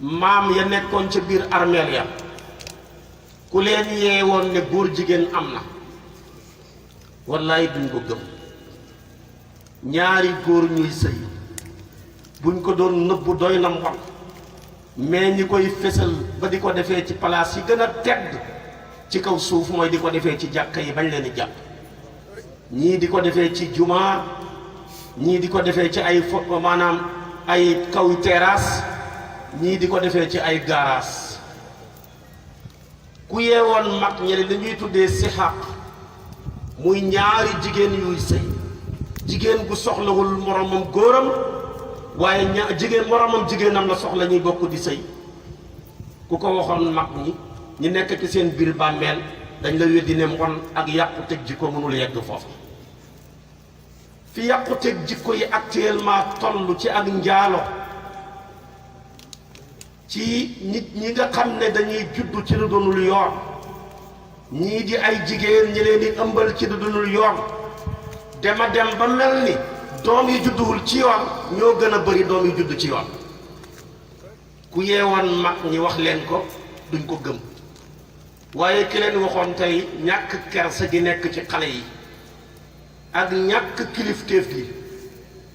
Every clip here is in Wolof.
maam ya nekkoon ca biir armeel ya ku leen yeewoon ne góor jigéen am na wallaay duñ ko gëm. ñaari góor ñuy sëy buñ ko doon nëbbu doy na mbon mais ñi koy fésal ba di ko defee ci palaas yi gën a tedd ci kaw suuf mooy di ko defee ci jàkka yi bañ leen di jàpp. ñii di ko defee ci jumaa ñii di ko defee ci ay maanaam ay kaw terrasse ñii di ko defee ci ay gaaraas. ku yeewoon mag ñi li ñuy tuddee sixaaq muy ñaari jigéen yuy sëy jigéen gu soxlawul moromam góoram waaye jigéen moromam jigéenam la soxla ñuy bokk di sëy ku ko waxoon mag ñi nekk ci seen biir bàmmeel dañ la weddi ne mbon ak yàquteg jikko mënul yegg foofu. fi yàquteg jikko yi actuellement toll ci ak njaalo ci nit ñi nga xam ne dañuy juddu ci lu doonul yoon ñii di ay jigéen ñi leen di ëmbal ci lu doonul yoon dema dem ba mel ni doom yi judduwul ci yoon ñoo gën a bari doom yi judd ci yoon. ku yeewoon mag ñi wax leen ko duñ ko gëm waaye ki leen waxoon tey ñàkk kersa gi nekk ci xale yi ak ñàkk kilifteef gi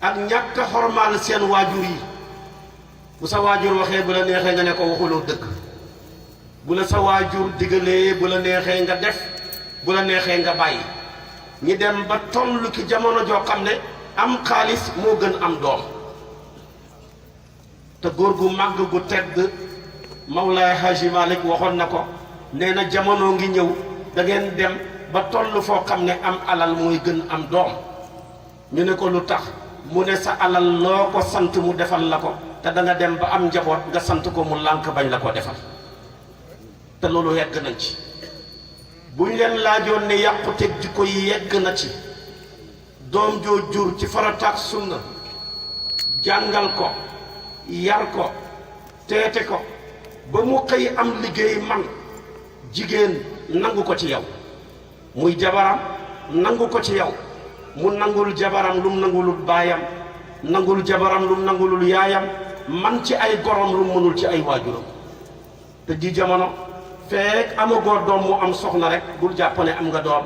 ak ñàkk xormaal seen waajur yi. bu sa waajur waxee bu la neexee nga ne ko waxuloo dëgg bu la sa waajur digalee bu la neexee nga def bu la neexee nga bàyyi. ñi dem ba toll ki jamono joo xam ne am xaalis moo gën am doom te góor gu màgg gu tedd Mawlaay Haaji Malik waxoon na ko nee na jamono ngi ñëw da ngeen dem ba toll foo xam ne am alal mooy gën am doom. ñu ne ko lu tax mu ne sa alal loo ko sant mu defal la ko te da nga dem ba am njaboot nga sant ko mu lànk bañ la ko defal te loolu yegg nañ ci. buñ leen laajoon ne yàquteg jikko yi yegg na ci doom joo jur ci farataak sunna jàngal ko yar ko teete ko ba mu xëy am liggéey man jigéen nangu ko ci yow muy jabaram nangu ko ci yow mu nangul jabaram lum nangulul baayam nangul jabaram lum nangulul yaayam man ci ay gorom lum mënul ci ay waajuram. te ji jamono feek amagoo doom mu am soxna rek bul jàpp ne am nga doom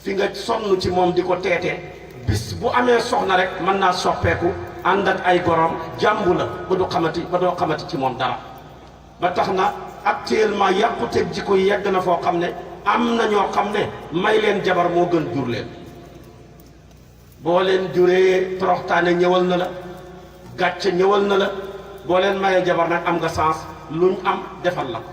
fi nga sonn ci moom di ko teete bis bu amee soxna rek mën naa soppeeku ànd ak ay gorom jàmbu la ba doo xamati ci moom dara. ba tax na actuellement yàquteeg jikko yi yegg na foo xam ne am na ñoo xam ne may leen jabar moo gën jur leen. boo leen juree toroxtaane ñëwal na la gàcce ñëwal na la boo leen mayee jabar nag am nga sens luñ am defal la ko.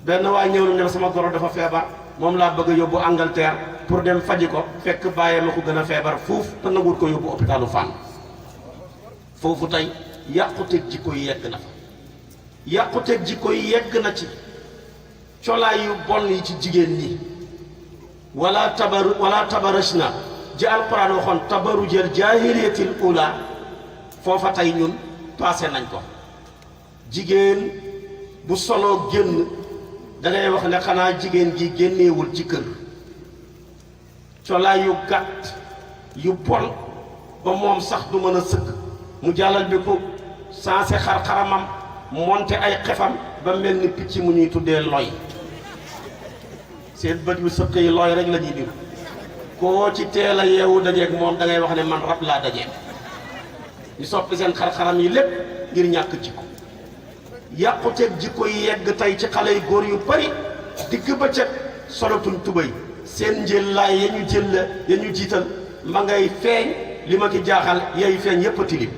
benn waay ñëw na ne sama goro dafa feebar moom laa bëgg a yóbbu Angleterre pour dem faji ko fekk bàyyee ma ko gën a feebar fuuf te nanguwut ko yóbbu hôpitalu Fann. foofu tey yàquteeg jikko yi yegg na fa. yàquteeg jikko yi yegg na ci colaay yu bon yi ci jigéen ñi wala tabaraj na ji alquran waxoon tabarujal jaahiliyatil ula foofa tey ñun passé nañ ko. jigéen bu soloo génn da ngay wax ne xanaa jigéen gi génneewul ci kër. colaay yu gàtt yu bon ba moom sax du mën a sëgg mu jàllal bi ko sansé xar-xaramam monte ay xefam ba mel ni picc mu ñuy tuddee loy. seen bët yu sëq yi looy rek la ñuy diw koo ci teel a yeewu dajeeg moom da ngay wax ne man rab laa dajeeg. ñu soppi seen xar-xaram yi lépp ngir ñàkk jikko. yàquteeg jikko yi yegg tey ci xale yu góor yu bari digg bëccëg solatuñ tubay seen njëllaay ya ñu jiital ma ngay feeñ li ma ki jaaxal yay feeñ yépp a tilim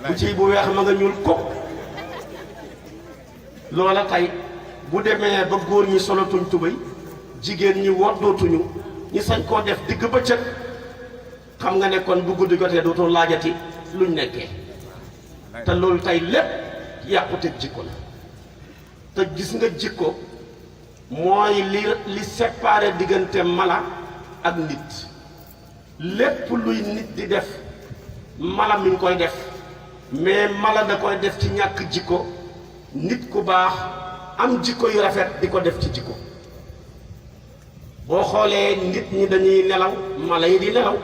bu ciy bu weex ma nga ñuul ko. loola tey bu demee ba góor ñi solatuñ tubay jigéen ñi woddootuñu ñi sañ koo def digg bëccëg xam nga ne kon bu guddi jotee dootoo laajati luñ nekkee. te loolu tey lépp yàquteeg jikko la. te gis nga jikko mooy li séparé diggante mala ak nit. lépp luy nit di def mala mi ngi koy def mais mala da koy def ci ñàkk jikko. nit ku baax am jikko yu rafet di ko def ci jikko. boo xoolee nit ñi dañuy nelaw mala yi di nelaw.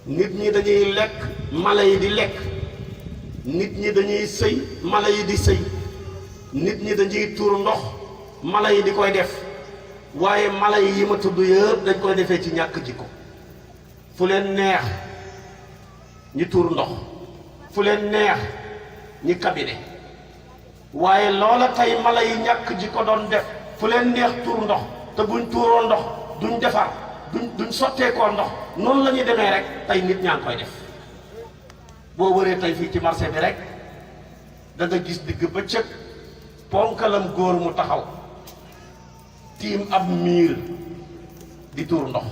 nit ñi dañuy lekk mala yi di lekk. nit ñi dañuy sëy mala yi di sëy nit ñi dañuy tuur ndox mala yi di koy def waaye mala yi ma tudd yëpp dañ koy defee ci ñàkk jikko fu leen neex ñi tuur ndox fu leen neex ñi kabine waaye loola tey mala yi ñàkk jikko doon def fu leen neex tuur ndox te buñ tuuroo ndox duñ defar duñ sotteekoo ndox noonu la ñuy demee rek tey nit ñaa ngi koy def boo wëree tey fii ci marché bi rek da nga gis digg bëccëg ponkalam góor mu taxaw tiim ab miir di tuur ndox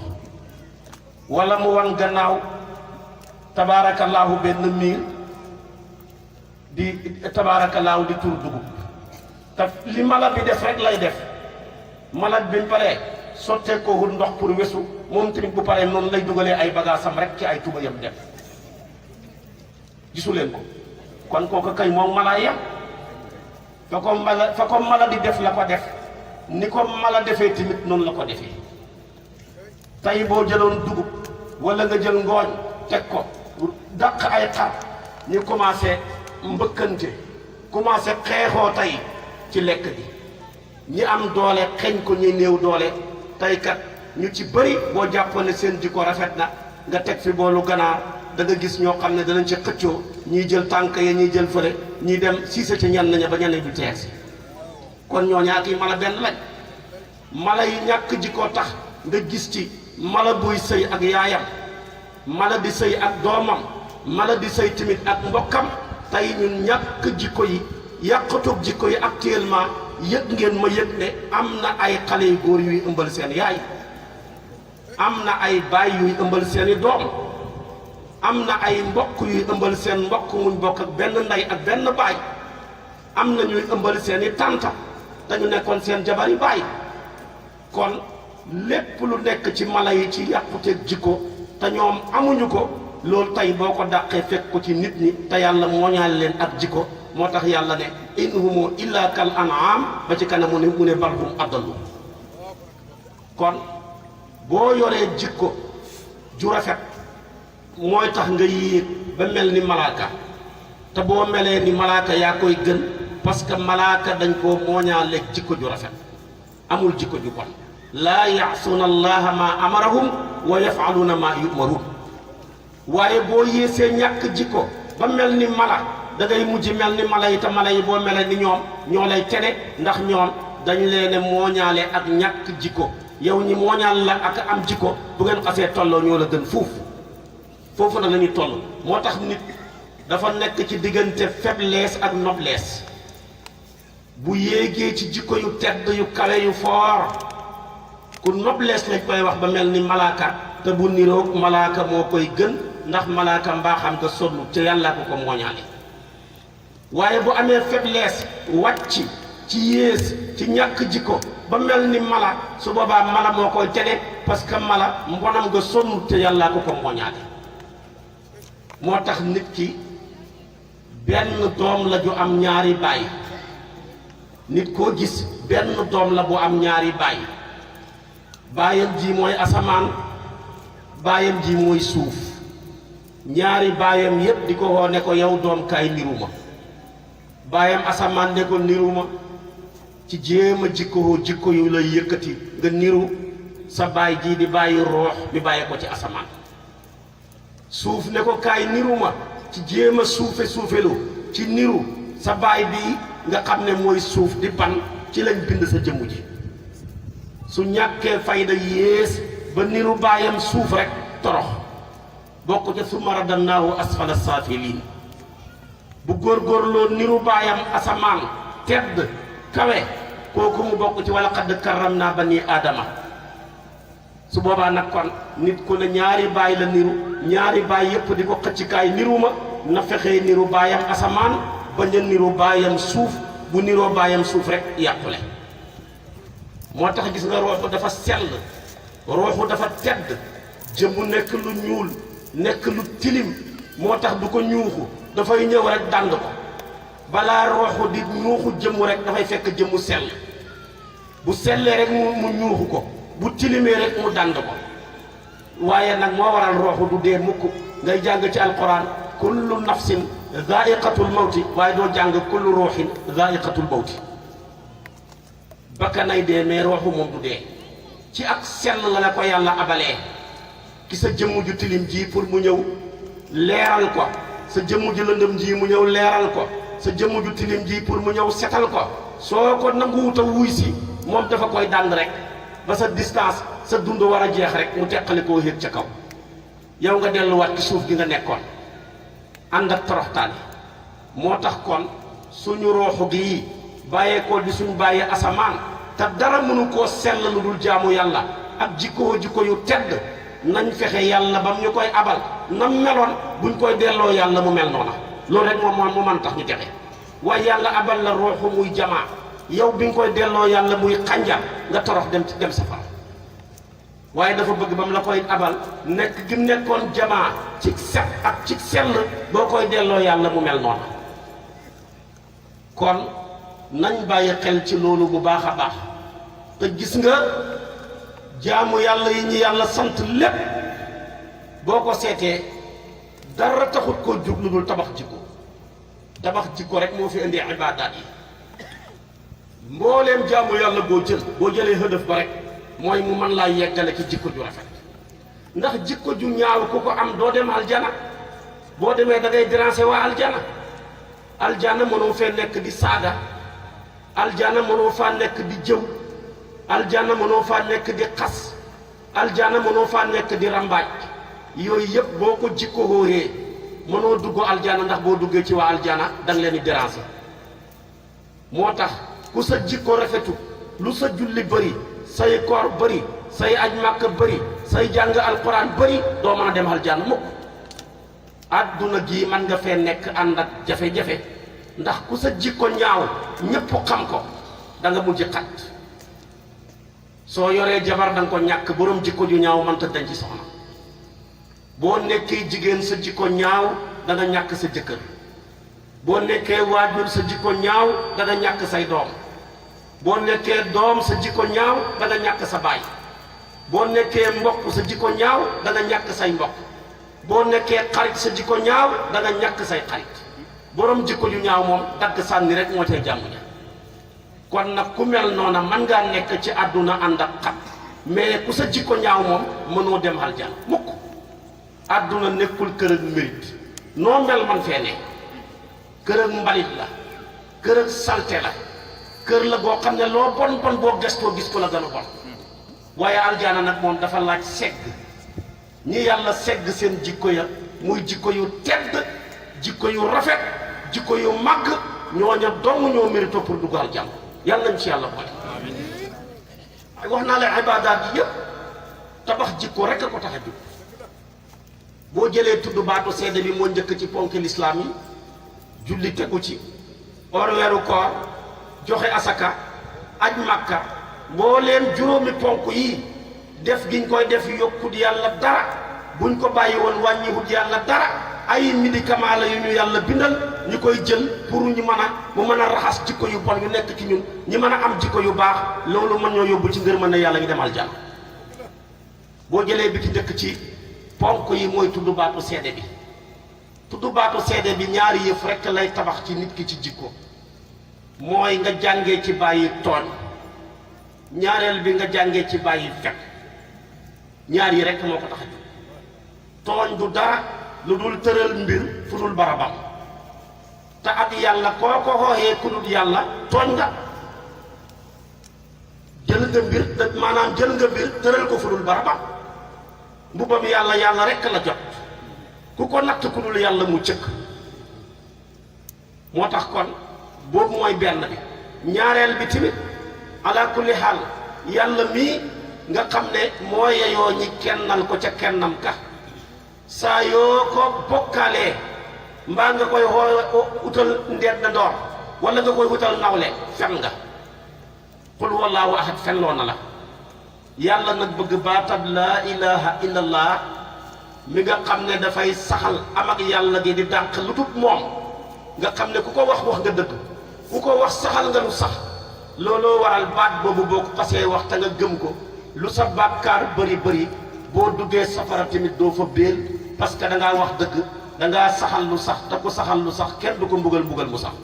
wala mu wan gannaaw tabaarakallaahu benn miir di tabaarakallaahu di tuur dugub te li mala bi def rek lay def mala bi mu paree sottee ko wut ndox pour wesu moom tamit bu paree noonu lay dugalee ay bagaasam rek ci ay tubayam def gisu leen ko kon kooku kay moom mala yam fa ko mala di def la ko def ni ko mala defee tamit noonu la ko defee tey boo jëloon dugub wala nga jël ngooñ teg ko dàq ay xar ñu commencé mbëkkante commencé xeexoo tey ci lekk gi ñi am doole xeñ ko ñi néew doole tey kat ñu ci bëri boo jàppoon ne seen jikko rafet na nga teg fi boolu ganaar da nga gis ñoo xam ne danañ ci xëccoo ñiy jël tànk ya ñiy jël fële ñiy dem siise ci ñenn ña ba ñenn du teer si kon ñoo ñaaki mala benn lañ mala yi ñàkk jikkoo tax nga gis ci mala buy sëy ak yaayam mala di sëy ak doomam mala di sëy tamit ak mbokkam tey ñun ñàkk jikko yi yàqatoog jikko yi actuellement yëg ngeen ma yëg ne am na ay xale yu góor yuy ëmbal seen yaay am na ay baay yuy ëmbal seeni doom am na ay mbokk yuy ëmbal seen mbokk muñ bokk ak benn ndey ak benn baay am na ñuy ëmbal seeni tànta dañu nekkoon seen jabari baay kon lépp lu nekk ci mala yi ci yàquteeg jikko te ñoom amuñu ko loolu tey boo ko dàqee fekk ko ci nit ñi te yàlla mooñaale leen ak jikko moo tax yàlla ne in humu illa kal an'am ba ci kanam mu ne bal hum adallu kon boo yoree jikko ju rafet mooy tax nga yéeg ba mel ni malaaka te boo melee ni malaaka yaa koy gën parce que malaaka dañ koo mooñaaleeg jikko ju rafet amul jikko ju bon laa yaasuuna allaha ma amarahum wa yafaluuna ma yumaruun waaye boo yéesee ñàkk jikko ba mel ni mala da ngay mujj mel ni mala yi te mala yi boo melee ni ñoom ñoo lay tere ndax ñoom dañ leen mooñaale ak ñàkk jikko yow ñi mooñaal la ak am jikko bu ngeen xasee tolloo ñoo la gën foofu nag la ñuy toll moo tax nit dafa nekk ci diggante faiblesse ak noblesse bu yéegee ci jikko yu tedd yu kawe yu foor ku noblesse lañ koy wax ba mel ni malaaka te bu niroog malaaka moo koy gën ndax malaaka mbaaxam nga sonn te yàllaa ko mooñaale waaye bu amee faiblesse wàcc ci yées ci ñàkk jikko ba mel ni mala su boobaa mala moo koy tene parce que mala mbonam nga sonn te yàllaa ko mooñaale moo tax nit ki benn doom la ju am ñaari baay nit koo gis benn doom la bu am ñaari baay baayam ji mooy asamaan baayam ji mooy suuf ñaari baayam yépp di ko woo ne ko yow doom kaay niruma baayam asamaan ne ko niruma ci jéem a jikko yu lay yëkkati nga niru sa baay jii di bàyyi roox bi bàyyi ko ci asamaan suuf ne ko kaay niruma ci jéem a suufelu ci niru sa baay bi nga xam ne mooy suuf di ban ci lañ bind sa jëmm ji su ñàkkee fayda yées ba niru baayam suuf rek torox bokk ca summa radannaahu asfala saafiliin bu góorgóorloo niru baayam asamaan tedd kawe kooku mu bokk ci wala xadd karramnaa bani aadama su boobaa nag kon nit ku ne ñaari baay la niru ñaari baay yépp di ko xëccikaay niru ma na fexee niru baayam asamaan bañ a niru baayam suuf bu niroo baayam suuf rek yàqule moo tax gis nga rooxu dafa sell rooxu dafa tedd jëmmu nekk lu ñuul nekk lu tilim moo tax du ko ñuuxu dafay ñëw rek dànd ko balaa rooxu di ñuuxu jëmmu rek dafay fekk jëmmu sell bu sellee rek mu ñuuxu ko bu tilimee rek mu dànd ko waaye nag moo waral rooxu du dee mukk ngay jàng ci alquran kullu nafsin zaiqatul mawti waaye doo jàng kullu ruuxin zaiqatul mawti. bakkanay dee mais ruuxu moom du dee. ci ak sell la ko yàlla abalee ki sa jëmm ju tilim ji pour mu ñëw leeral ko, sa jëmm ju lëndëm ji mu ñëw leeral ko, sa jëmm ju tilim ji pour mu ñëw setal ko. soo ko nanguwuta wuy si moom dafa koy dànd rek ba sa distance sa dund war a jeex rek mu teqali koo yëg ca kaw, yow nga delluwaat ci suuf gi nga nekkoon ànd ak toroxtaani. moo tax kon suñu rooxu gi bàyyeekoo di suñu bàyyi asamaan te dara mënu koo sell lu dul jaamu yàlla ak jikko yu tedd. nañ fexe yàlla bam ñu koy abal nam meloon buñ koy delloo yàlla mu mel noona. loolu rek moom mu man tax ñu texe. waaye yàlla abal la rooxu muy jamaa, yow bi nga koy delloo yàlla muy xànjar nga torox dem safara. waaye dafa bëgg ba mu la koy abal nekk gi nekkoon jamaa ci set ak ci sell boo koy delloo yàlla mu mel noona. kon nañ bàyyi xel ci loolu bu baax a baax. te gis nga jaamu yàlla yi ñu yàlla sant lépp boo ko seetee dara taxut koo jóg lu dul tabax jikko rek moo fi indi ibaadaat yi. mbooleem jaamu yàlla boo jëlee hëdëf ba rek mooy mu mën laa yeggale ci jikko ju rafet. ndax jikko ju ñaaw ku ko am doo dem aljana. boo demee da ngay déranger waa aljana mënoo fee nekk di saaga, aljana mënoo faa nekk di jëw, aljana mënoo faa nekk di xas, aljana mënoo faa nekk di rambaaj. yooyu yëpp boo ko jikko hóoree mënoo dugg aljana, ndax boo duggee ci waa aljana danga leen di déranger. moo tax ku sa jikko rafetu lu sa julli bëri, say koor bëri, say aj màkk bëri, say jàng alquran bëri, doo mën a dem aljana mukk. àdduna gi man nga fee nekk ànd ak jafe-jafe ndax ku sa jikko ñaaw ñépp xam ko da nga mujj xat. soo yoree jabar da nga ko ñàkk, borom jikko ju ñaaw mënta denc soxna. boo nekkee jigéen sa jikko ñaaw da nga ñàkk sa jëkkër. boo nekkee waajur sa jikko ñaaw da nga ñàkk say doom. boo nekkee doom sa jikko ñaaw da nga ñàkk sa baay. boo nekkee mbokk sa jikko ñaaw da nga ñàkk say mbokk. boo nekkee xarit sa jikko ñaaw da nga ñàkk say xarit. borom jikko ju ñaaw moom dagg sànni rek moo cay jàmm ja. kon nag ku mel noona man ngaa nekk ci àdduna ànd ak xat, mais ku sa jikko ñaaw moom mënoo dem aljana mukk. àdduna nekkul kër ak mérite, noo mel man fee ne. kër ak mbalit la, kër ak salte la, kër la boo xam ne loo bon bon boo gestoo gis ko la gën a bon. waaye aljana nag moom dafa laaj segg. ñi yàlla segg seen jikko ya muy jikko yu tedd, jikko yu rafet, jikko yu màgg, ñooña dong ñoo mérito pour dugg aljana. yàlla nañ ci yàlla boole. wax naa la ibaadaat yi yëpp tabax jikko rek a ko tax a jóg. boo jëlee tudd baatu seede bi moo njëkk ci ponk lislaam yi, julli tegu ci, or weeru koor, joxe asaka, aj màkka, mbooleem juróomi ponk yi def giñ koy def yokkut yàlla dara, buñ ko bàyyi woon wàññiwut yàlla dara. ay médicament la yu ñu yàlla bindal ñu koy jël pour ñu mu mën a raxas jikko yu bon yu nekk ci ñun, ñi mën a am jikko yu baax. loolu mën ñoo yóbbu ci ngër mën na yàlla ñu demal jàll. boo jëlee bi ci njëkk ci ponk yi mooy tudd baatu seede bi. tudd baatu seede bi ñaari yëf rekk lay tabax ci nit ki ci jikko. mooy nga jàngee ci bàyyi tooñ, ñaareel bi nga jàngee ci bàyyi fekk. ñaar yi rekk moo ko tax a jóg. tooñ du dara lu dul tëral mbir fu dul barabam, te ak yàlla koo ko xooxee ku dul yàlla tooñ nga. jël nga mbir maanaam jël nga mbir tëral ko fu dul barabam. mbubbam yàlla rekk la jot, ku ko natt ku dul yàlla mu cëkk. moo tax kon boobu mooy benn bi. ñaareel bi tamit ala kulli xaal yàlla mii nga xam ne moo yeyoo ñi kennal ko ca kennam ka, saa yoo ko bokkaalee mbaa nga koy utal ndeet na door wala nga koy utal nawle, fen nga. qul wallaahu ahad fen loo na la. yàlla nag bëgg baatab laa ilaha illallah mi nga xam ne dafay saxal am ak yàlla gi di dàq lu tut moom, nga xam ne ku ko wax nga dëgg, ku ko wax saxal nga lu sax. looloo waral baat boobu boo ko xasee wax te nga gëm ko, lu sa bàkkaar bëri bëri boo duggee safara tamit doo fa béel, parce que da ngaa wax dëgg dangaa saxal lu sax te ko saxal lu sax kenn du ko mbugal mu sax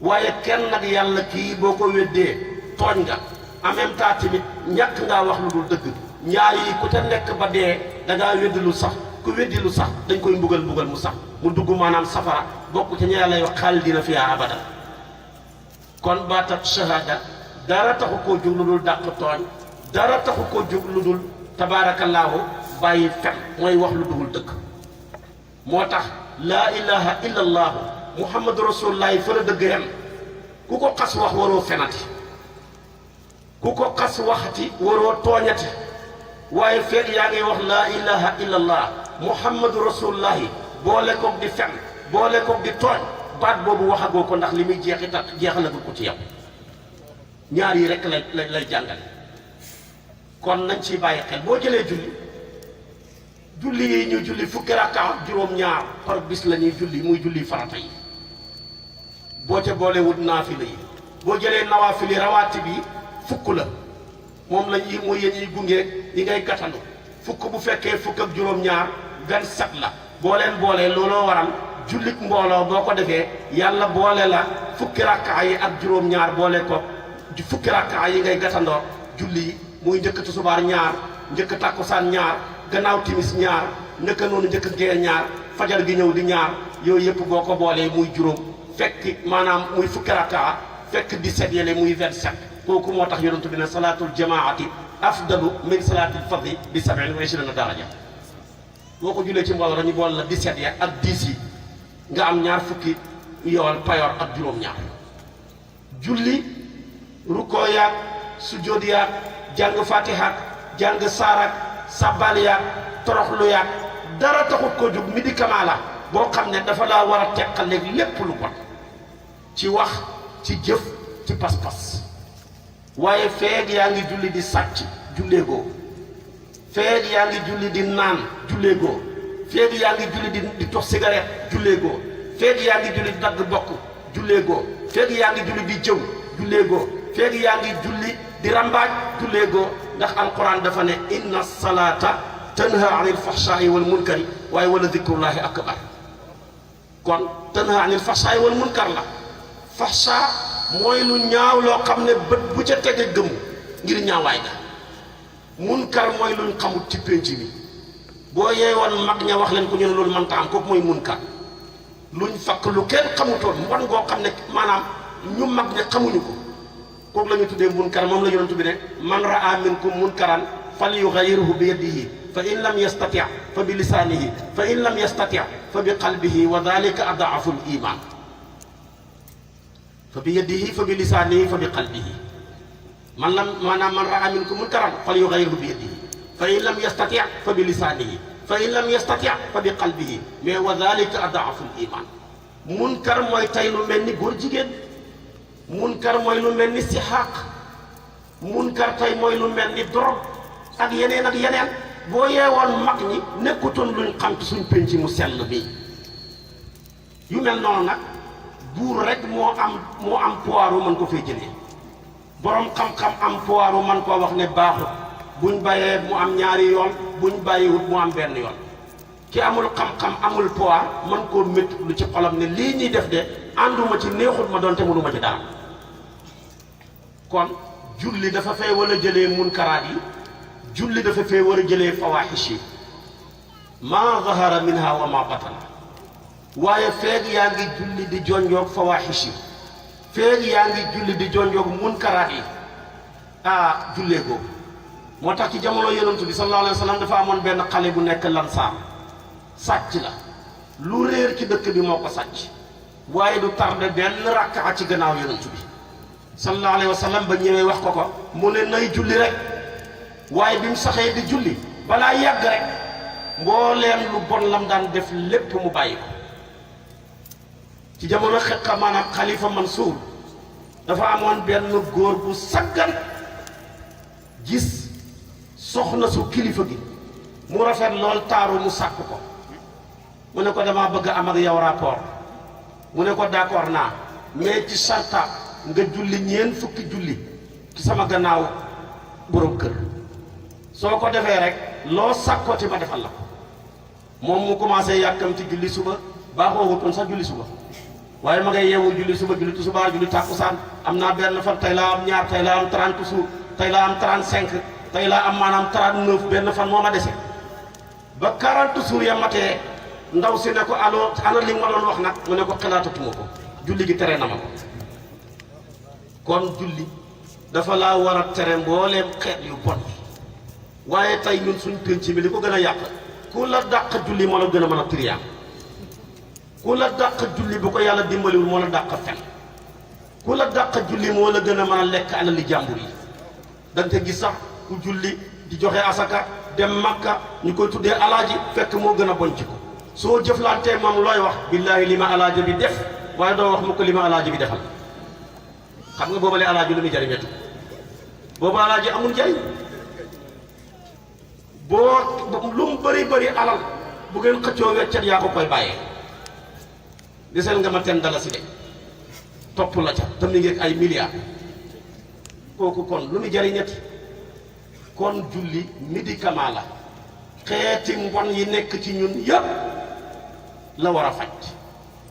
waaye kenn nag yàlla kii boo ko weddee tooñ nga en même temps tamit ñàkk ngaa wax lu dul dëgg ñaar yi ku ca nekk ba dee dangaa weddi lu sax ku weddi lu sax dañ koy mbugal mu sax mu dugg maanaam safara bokk ci ña yàlla wax xaalidina fiha abada kon baatab shahada dara taxu koo jóg lu dul dàq tooñ dara taxu koo jóg lu dul tabaarakallaahu bàyyi fen mooy wax lu dugul dëgg moo tax laa ilaha illa allaahu muhammadu rasulullaahi fa la dëgg yem ku ko xas wax waroo fenati ku ko xas waxati waroo tooñati waaye feeg yaa ngi wax laa ilaha illa allah muhammadu rasulullaahi boole koog di fen boole koog di tooñ baat boobu waxagoo ko ndax li muy jeexitat jeexalagul ko ci yow ñaar yi rek lay jàngale kon nañ ciy bàyyi xel boo jëlee julli yi ñu julli fukki rakka ak juróom-ñaar par bis la ñuy julli muy julli farata yi boo ca boolewut naafila yi boo jëlee nawaafili rawaati bi fukk la moom lañ yi mooy yéen ñuy gunge yi ngay gàttandu fukk bu fekkee fukk ak juróom-ñaar 27 la boo leen boolee looloo waral jullit mbooloo boo ko defee yàlla boole la fukki rakka yi ak juróom-ñaar boole ko fukki rakka yi ngay gàttandoo julli yi muy njëkk tusubaar ñaar njëkk tàkkusaan ñaar gannaaw timis ñaar naka noonu njëkk gee ñaar fajar gi ñëw di ñaar yooyu yëpp boo ko boolee muy juróom fekk maanaam muy fukki rakka fekk 17 yele muy 27 kooku moo tax yonent bi ne salaatul jamaati afdalu min salaatil fadli bi 27 daraja boo ko julee ci mbooloo dañu boole la 17 ya ak 10 yi nga am ñaar fukki yool payoor ak juróom-ñaar julli rukkoo yaag sujjóot yaag jàng fatiha jàng saarak sabbal yaag toroxlu yaag dara taxut ko jóg médicament la boo xam ne dafa laa war a teqaleeg lépp lu bon ci wax ci jëf ci pas-pas waaye feeg yaa ngi julli di sàcc julleegoo feeg yaa ngi julli di naan julleegoo feeg yaa ngi julli di tox cigarette julleegoo feeg yaa ngi julli di dagg bokk julleegoo feeg yaa ngi julli di jëw julleegoo feeg yaa ngi julli di rambaaj julleegoo ndax alquran dafa ne inna salata tanha anil fahshaai wal munkari waaye wala dikrullahi akbar kon tanha anil fahshaai wal munkar la fahsha mooy lu ñaaw loo xam ne bët bu ca tege gëm ngir ñaawaay ga munkar mooy luñ xamut ci pénc bi boo yeewoon mag ña wax leen ko ñu ne loolu mënta am kooku mooy munkar luñ fakk lu kenn xamutoon mbon ngoo xam ne maanaam ñu mag ña xamuñu ko kooku la ñu tuddee munkar moom la yonent bi ne man raa minkum munkaran fal yughayirhu bi yadihi fa in lam yastati fa bi lisaanihi fa in lam yastati fa bi qalbihi wa dhalika ad'afu al-iman fa bi yadihi fa bi lisaanihi fa bi qalbihi man raa minkum munkaran fal yughayirhu bi yadihi fa in lam yastati fa bi lisaanihi fa in lam yastati fa bi qalbihi mais wa dhalika ad'afu al-iman munkar mooy tey lu mel ni góor jigéen munkar mooy lu mel ni sixaaq munkar tey mooy lu mel ni drogue ak yeneen boo yeewoon mag ñi nekkutoon luñ xam ci suñ penc mu sell bi yu mel noonu nag buur rek moo am pouvoir mën ko fay jëlee borom xam-xam am pouvoir mën koo wax ne baaxut buñ bàyyee mu am ñaari yoon buñ bàyyiwut mu am benn yoon ki amul xam-xam amul pouvoir mën koo métti lu ci xolam ne lii ñuy def de ànduma ci neexut ma doonte mënuma ci dara kon julli dafa fay war a jëlee munkaraat yi julli dafa fay war a jëlee fawaaxish yi maa zahara minha wa ma batana waaye feeg yaa ngi julli di jonjoog fawaaxish yi feeg yaa ngi julli di jonjoog munkaraat yi jullee googu moo tax ci jamono yonent bi sallallahu alayhi wa sallam dafa amoon benn xale bu nekk lansaar sàcc la lu réer ci dëkk bi moo ko sàcc waaye du tardé benn rakka ci gannaaw yonent bi sallallahu alayhi wa sallam ba ñëwee wax ko mu ne nay julli rek waaye bi mu saxee di julli balaa yàgg rek mbooleem lu bon lam daan def lépp mu bàyyi ko ci jamono xeqa maanaam xalifa Mansour dafa amoon benn góor bu saggan gis soxna su kilifa gi mu rafet lool taaru mu sàkk ko mu ne ko damaa bëgg am ak yow rapport mu ne ko d'accord naa mais ci sarta nga julli ñeent fukki julli ci sama gannaaw borom kër soo ko defee rek loo sàkkooti ma defal la ko moom mu commencé yàkkamti julli suba baaxoo wutoon sax julli suba waaye ma ngay yeewu julli suba julli tisbaar julli tàkkusaan am naa benn fan tey laa am ñaar tey laa am 30 jours tey laa am 35 tey laa am maanaam 39 benn fan moo ma dese ba 40 jours ya matee ndaw si ne ko allo ana li ma doon wax nag mu ne ko xalaatatuma ko julli gi tere na ma ko kon julli dafa laa war a tere mbooleem xeet yu bon waaye tey ñun suñ pénc mi li ko gën a yàq ku la dàq julli moo la gën a mën a triyaam ku la dàq julli bu ko yàlla dimbaliwul moo la dàq fen ku la dàq julli moo la gën a mën a lekk alali jàmbur yi danga gis sax ku julli di joxe asaka dem makka ñu koy tuddee alaaji fekk moo gën a bon ci ko soo jëflantee moom looy wax billaahi li ma alaaji bi def waaye doo wax mu ko li ma alaaji bi defal xam nga boobale alaaji lu muy jariñetu boobu alaaji amul njariñ boo lu mu bëri alal bu ngeen xëccoo weccat yaa ko koy bàyyee desel nga ma ten dala si de topp la ca te mi ngi ay milliards kooku kon lu muy jariñeti kon julli médicament la xeeti mbon yi nekk ci ñun yépp la war a faj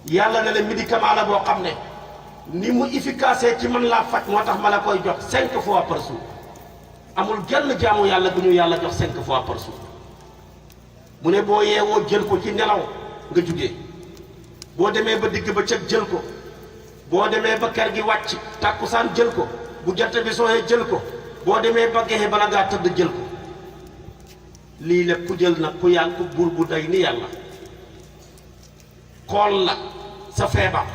yàlla ne la médicament la boo xam ne ni mu efficace ci man laa faj moo tax ma la koy jox 5 fois par jour amul genn jaamu yàlla bu ñu yàlla jox 5 fois par jour mu ne boo yeewoo jël ko ci nelaw nga jugee boo demee ba digg ba cëg jël ko boo demee ba ker gi wàcc tàkkusaan jël ko bu jant bi sooyee jël ko boo demee ba gexe bala ngaa tëdd jël ko lii lépp ku jël nag ku yàlla ku buur bu day ni yàlla xool la sa feebar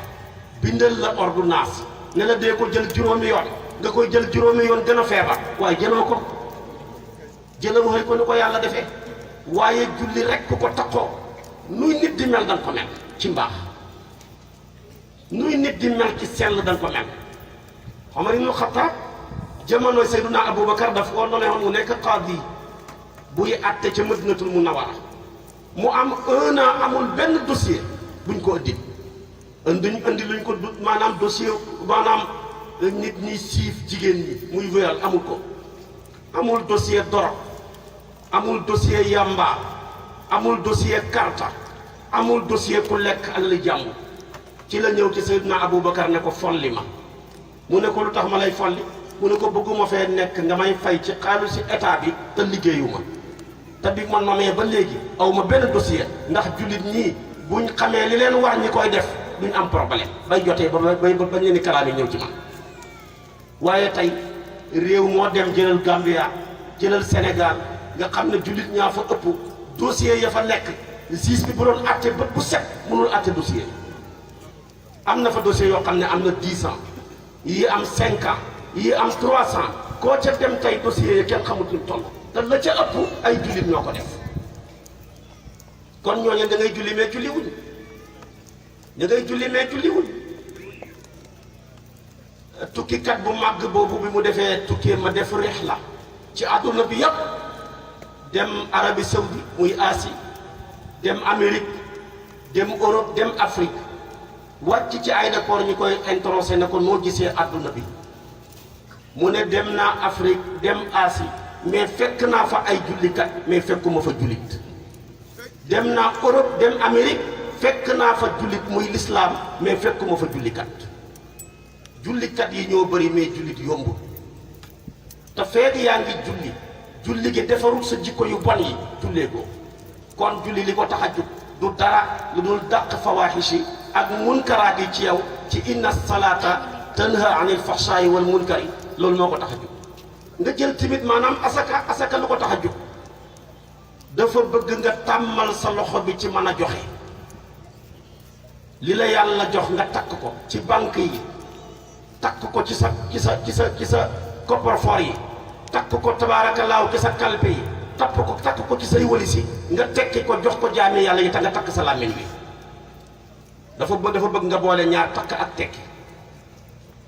bindal la ordonnance ne la dee ko jël juróomi yoon nga koy jël juróomi yoon gën a feebar waaye jëloo ko jëloo xëy ko ni ko yàlla defee waaye julli rek ku ko takkoo nuy nit di mel danga ko mel ci mbaax nuy nit di mel ci sell danga ko mel Omar ibn Khattab jamono Seydina Aboubacar daf ko nommé woon mu nekk qaadi buy àtte ca Madinatul Munawwara mu am 1 an amul benn dossier buñ ko indi luñ ko maanaam dossier maanaam nit ñi siif jigéen ñi muy wéyal amul ko amul dossier dorog amul dossier yamba amul dossier karta amul dossier ku lekk alali jàmbur ci la ñëw ci Seydina Aboubacar ne ko folli ma mu ne ko lu tax ma lay folli mu ne ko bëgguma fee nekk nga may fay ci xaalisu état bi te liggéeyuma te bi man nomee ba léegi aw ma benn dossier ndax jullit ñii buñ xamee li leen war ñi koy def duñ am problème bay jotee ba bañ leen di kalaam yi ñëw ci man waaye tey réew moo dem jëlal Gambia jëlal Sénégal nga xam ne jullit ñaa fa ëpp dossier ya fa nekk juge bi bu doon àtte bët bu set mënul àtte dossier am na fa dossier yoo xam ne am na 10 ans yii am 5 ans yii am 300 koo ca dem tey dossier yi kenn xamut ñu toll te la ca ëpp ay jullit ñoo ko def kon ñooñu da ngay julli mais julli wuñ da ngay julli mais julli wuñ tukkikat bu màgg boobu bi mu defee tukki ma def rihla ci àdduna bi yépp dem Arabie Saoudi muy Asie dem Amérique dem Europe dem Afrique wàcc ci aéroport ñu koy introsé ne ko noo gisee àdduna bi mu ne dem naa Afrique dem Asie mais fekk naa fa ay jullikat mais fekkuma fa jullit dem naa Europe dem Amérique fekk naa fa jullit muy lislaam mais fekkuma fa jullikat jullikat yi ñoo bëri mais jullit yombul te feeg yaa ngi julli gi defarul sa jikko yu bon yi jullee ko kon julli li ko tax a jug du dara lu dul dàq fawaaxishi ak munkaraat yi ci yow ci inna salaata tanha anil fahshaa'i wal munkari loolu moo ko tax a jug nga jël tamit maanaam asaka lu ko tax a jug dafa bëgg nga tàmmal sa loxo bi ci mën a joxe li la yàlla jox nga takk ko ci banque yi takk ko ci sa coffre-fort yi takk ko tabaarakallaahu ci sa kalpe yi takk ko ci say walis yi nga tekki ko jox ko jaami yàlla yi te nga takk sa làmmiñ wi dafa bëgg nga boole ñaar takk ak tekki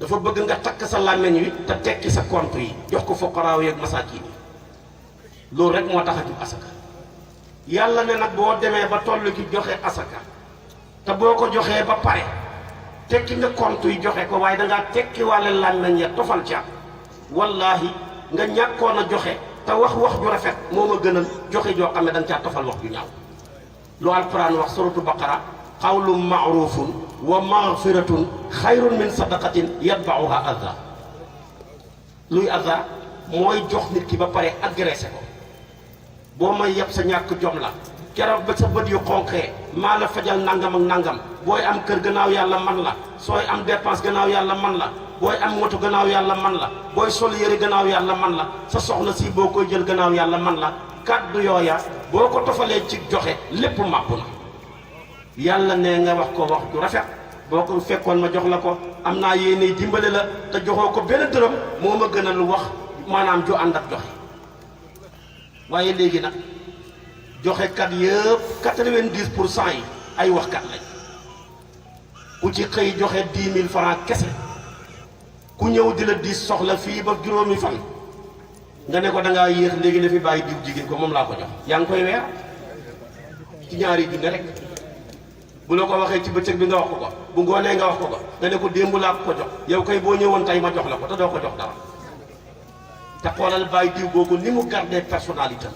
dafa bëgg nga takk sa làmmiñ wi te tekki sa compte yi jox ko fuqaraaw yi ak masaakiin yi loolu rek moo tax a jug asaka yàlla ne nag boo demee ba toll ki joxe asaka te boo ko joxee ba pare tekki nga compte yi joxe ko waaye dangaa tekki wàlle làmmiñ ya tofal ca wallaahi nga ñàkkoon a joxe te wax ju rafet moo ma gënal joxe joo xam ne danga caa tofal wax ju ñaaw lu alquran wax suratu baqara qawlun ma'rufun wa maghfiratun xayrun min sadaqatin yatba'uha adha. luy adha mooy jox nit ki ba pare agressé ko. boo may yeb sa ñàkk jom la keroog ba sa bët yu xonqee maa la fajal nangam ak nangam. booy am kër gannaaw yàlla man la sooy am dépense gannaaw yàlla man la booy am moto gannaaw yàlla man la booy sol yëre gannaaw yàlla man la sa soxna si boo koy jël gannaaw yàlla man la kàddu yooya boo ko tofalee ci joxe lépp màpp na. yàlla ne nga wax ko wax ju rafet boo ko fekkoon ma jox la ko am naa yéene dimbale la te joxoo ko benn dërëm moo ma gën a lu wax maanaam ju ànd ak joxe. waaye léegi nag joxekat yëpp 90% yi ay waxkat lañ. ku ci xëy joxe 10 000 francs kese ku ñëw di la diis soxla fii ba juróomi fan nga ne ko da ngaa yéex léegi la fi bàyyi diw jigéen ko moom laa ko jox yaa ngi koy weer ci ñaari junne rek. bu la ko waxee ci bëccëg bi nga wax ko ko bu ngoonee nga wax ko ko nga ne ko démb laa ko jox yow kay boo ñëwoon tey ma jox la ko te doo ko jox dara. te xoolal bàyyi diw googu ni mu gardé personnalité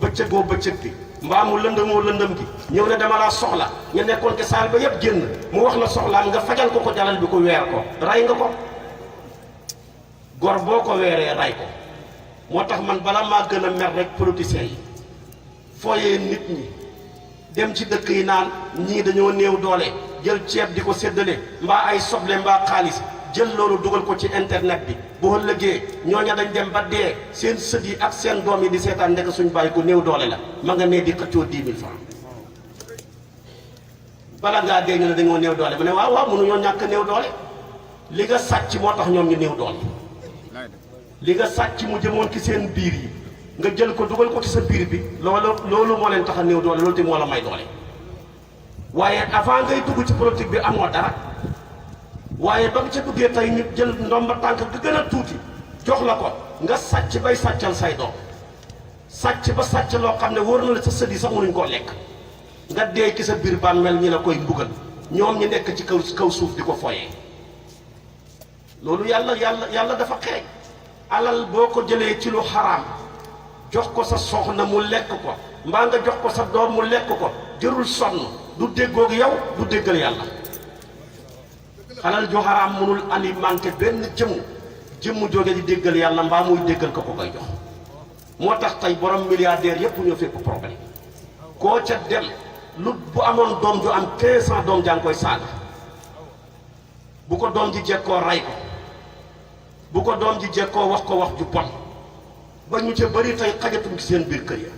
bëccëgoo bëccëg bi mbaa mu lëndëmoo lëndëm gi ñëw ne dama laa soxla nga nekkoon ci saal ba yëpp génn mu wax la soxlaam nga fajal ko jalal bi ko weer ko ray nga ko. gor boo ko weeree ray ko. moo tax man bala maa gën a mer rek politiciens yi fooyee nit ñi dem ci dëkk yi naan ñii dañoo néew doole jël ceeb di ko séddale mbaa ay soble mbaa xaalis jël loolu dugal ko ci internet bi boo ëllëgee ñooña dañ dem ba dee seen sët yi ak seen doom yi di seetaan ndek suñ bàyyi ko néew doole la ma nga nee di xëccoo 10 000 francs. bala ngaa dee ñu ne dañoo néew doole mu ne waaw waaw mënuñoo ñàkk néew doole li nga sàcc moo tax ñoom ñu néew doole. li nga sàcc mu jëmoon ci seen biir yi nga jël ko dugal ko ci sa biir bi loolu moo leen tax a néew doole loolu te moo la may doole. waaye avant ngay dugg ci politique bi amoo dara waaye ba nga ca duggee tey ñu jël ndomba tànk bi gën a tuuti jox la ko nga sàcc bay sàccal say doom sàcc ba sàcc loo xam ne wóor na la sa sët yi sax mënuñ koo lekk nga dee ci sa biir bàmmeel ñi la koy mbugal ñoom ñi nekk ci kaw suuf di ko foyee. loolu yàlla dafa xeeñ. alal boo ko jëlee ci lu xaraam jox ko sa soxna mu lekk ko mbaa nga jox ko sa doom mu lekk ko jërul sonn du déggoog yow du déggal yàlla. alal ju xaraam mënul alimenter benn jëmm jóge di déggal yàlla mbaa muy déggal ko koy jox. moo tax tey borom milliardaire yépp ñoo fekk problème koo ca dem lu bu amoon doom ju am 15 ans doom jaa ngi koy saaga bu ko doom ji jekkoo ray ko. bu ko doom ji jekkoo wax ko wax ju bon ba ñu ci bëri tey xajatuñ ci seen biir kër ya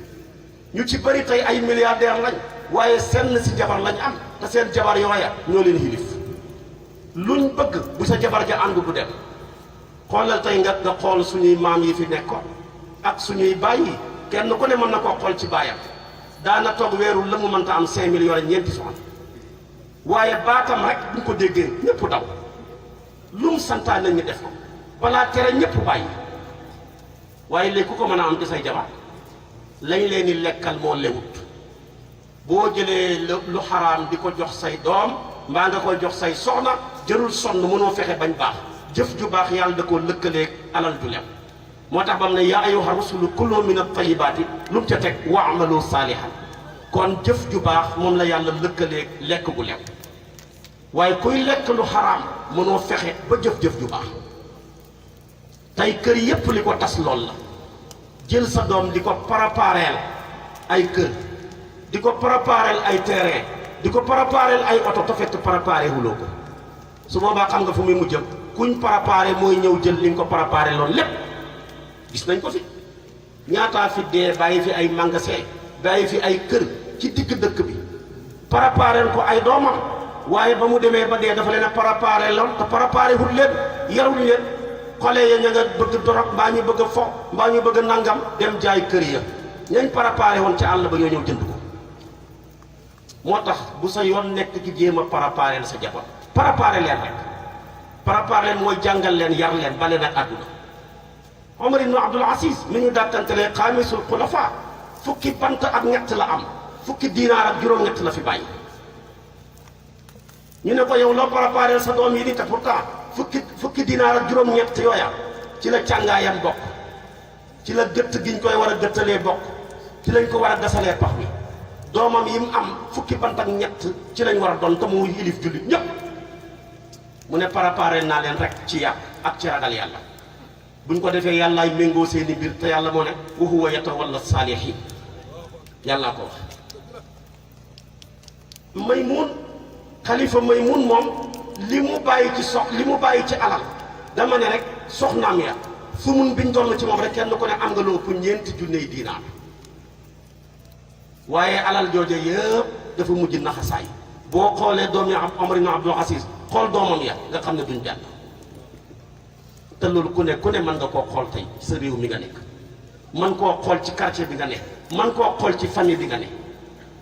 ñu ci bëri tey ay milliardaire lañ waaye seen si jabar lañ am te seen jabar yooya ñoo leen yilif luñ bëgg bu sa jabar ja ànd du dem. xoolal tey nga xool suñuy maam yi fi nekkoon ak suñuy baay yi kenn ku ne mën na koo xool ci baayam daana toog weeru la mu mënta am 5 millions yore ñeenti soxna waaye baatam rek buñ ko déggee ñëpp daw lu mu santaane ñu def ko. balaa tere ñëpp bàyyi waaye léegi ku ko mën a am ci say jabar lañ leen di lekkal moo lewut boo jëlee lu xaraam di ko jox say doom mbaa nga koy jox say soxna jërul sonn mënoo fexe bañ baax jëf ju baax yàlla da koo lëkkaleeg alal ju lew. moo tax bam ne yaa ayyuha rusulu kulu min at-tayyibaati lu mu ca teg wa'malu saalihan kon jëf ju baax moom la yàlla lëkkaleeg lekk gu lew waaye kuy lekk lu xaraam mënoo fexe ba jëf-jëf ju baax. tey kër yépp li ko tas lool la jël sa doom di ko prépareel ay kër di ko prépareel ay terrain di ko prépareel ay oto te fekk préparé wuloo ko su boobaa xam nga fu muy mujjëm kuñ préparé mooy ñëw jël li nga ko préparé loolu lépp gis nañ ko fi ñaataa fi dee bàyyi fi ay magasin bàyyi fi ay kër ci digg dëkk bi prépareel ko ay doomam waaye ba mu demee ba dee dafa leen a préparé lool te préparé wul leen yarul leen xale ya ña nga bëgg dorog mbaa ñu bëgg a fo mbaa ñu bëgg a nangam dem jaay kër ya ñañ préparé woon ci àll ba ñoo ñëw jënd ko. moo tax bu sa yoon nekk ci jéem a préparé sa jabar préparé leen rek préparé leen mooy jàngal leen yar leen ba leen ak àdduna. Omar ibn Abdul Aziz mi ñu dàttantelee xaamisul xulafa fukki bant ak ñett la am fukki diinaar ak juróom-ñett la fi bàyyi. ñu ne ko yow loo préparé sa doom yi ni te pourtant fukki dinaar ak juróom-ñett yooya ci la càngaayam bokk ci la gëtt giñ koy war a gëttalee bokk ci lañ ko war a gasalee pax bi doomam yi mu am fukki bant ak ñett ci lañ war a doon te mu yilif jullit ñépp mu ne préparé naa leen rek ci yàq ak ci ragal yàlla buñ ko defee yàllaay méngoo seeni mbir te yàlla moo ne wa huwa yatawalla saalihiin yàllaa ko wax. Maymun xalifa Maymun moom li mu bàyyi ci alal dama ne rek soxnaam ya fu mun biñ doon ci moom rek kenn ku ne am nga lu ëpp ñeenti junney diinaar waaye alal jooje yëpp dafa mujj naxasaay boo xoolee doom ya Omar ibn Abdul Aziz xool doomam ya nga xam ne duñ benn te loolu ku ne mën nga koo xool tey sa réew mi nga nekk man koo xool ci quartier bi nga nekk man koo xool ci famille bi nga nekk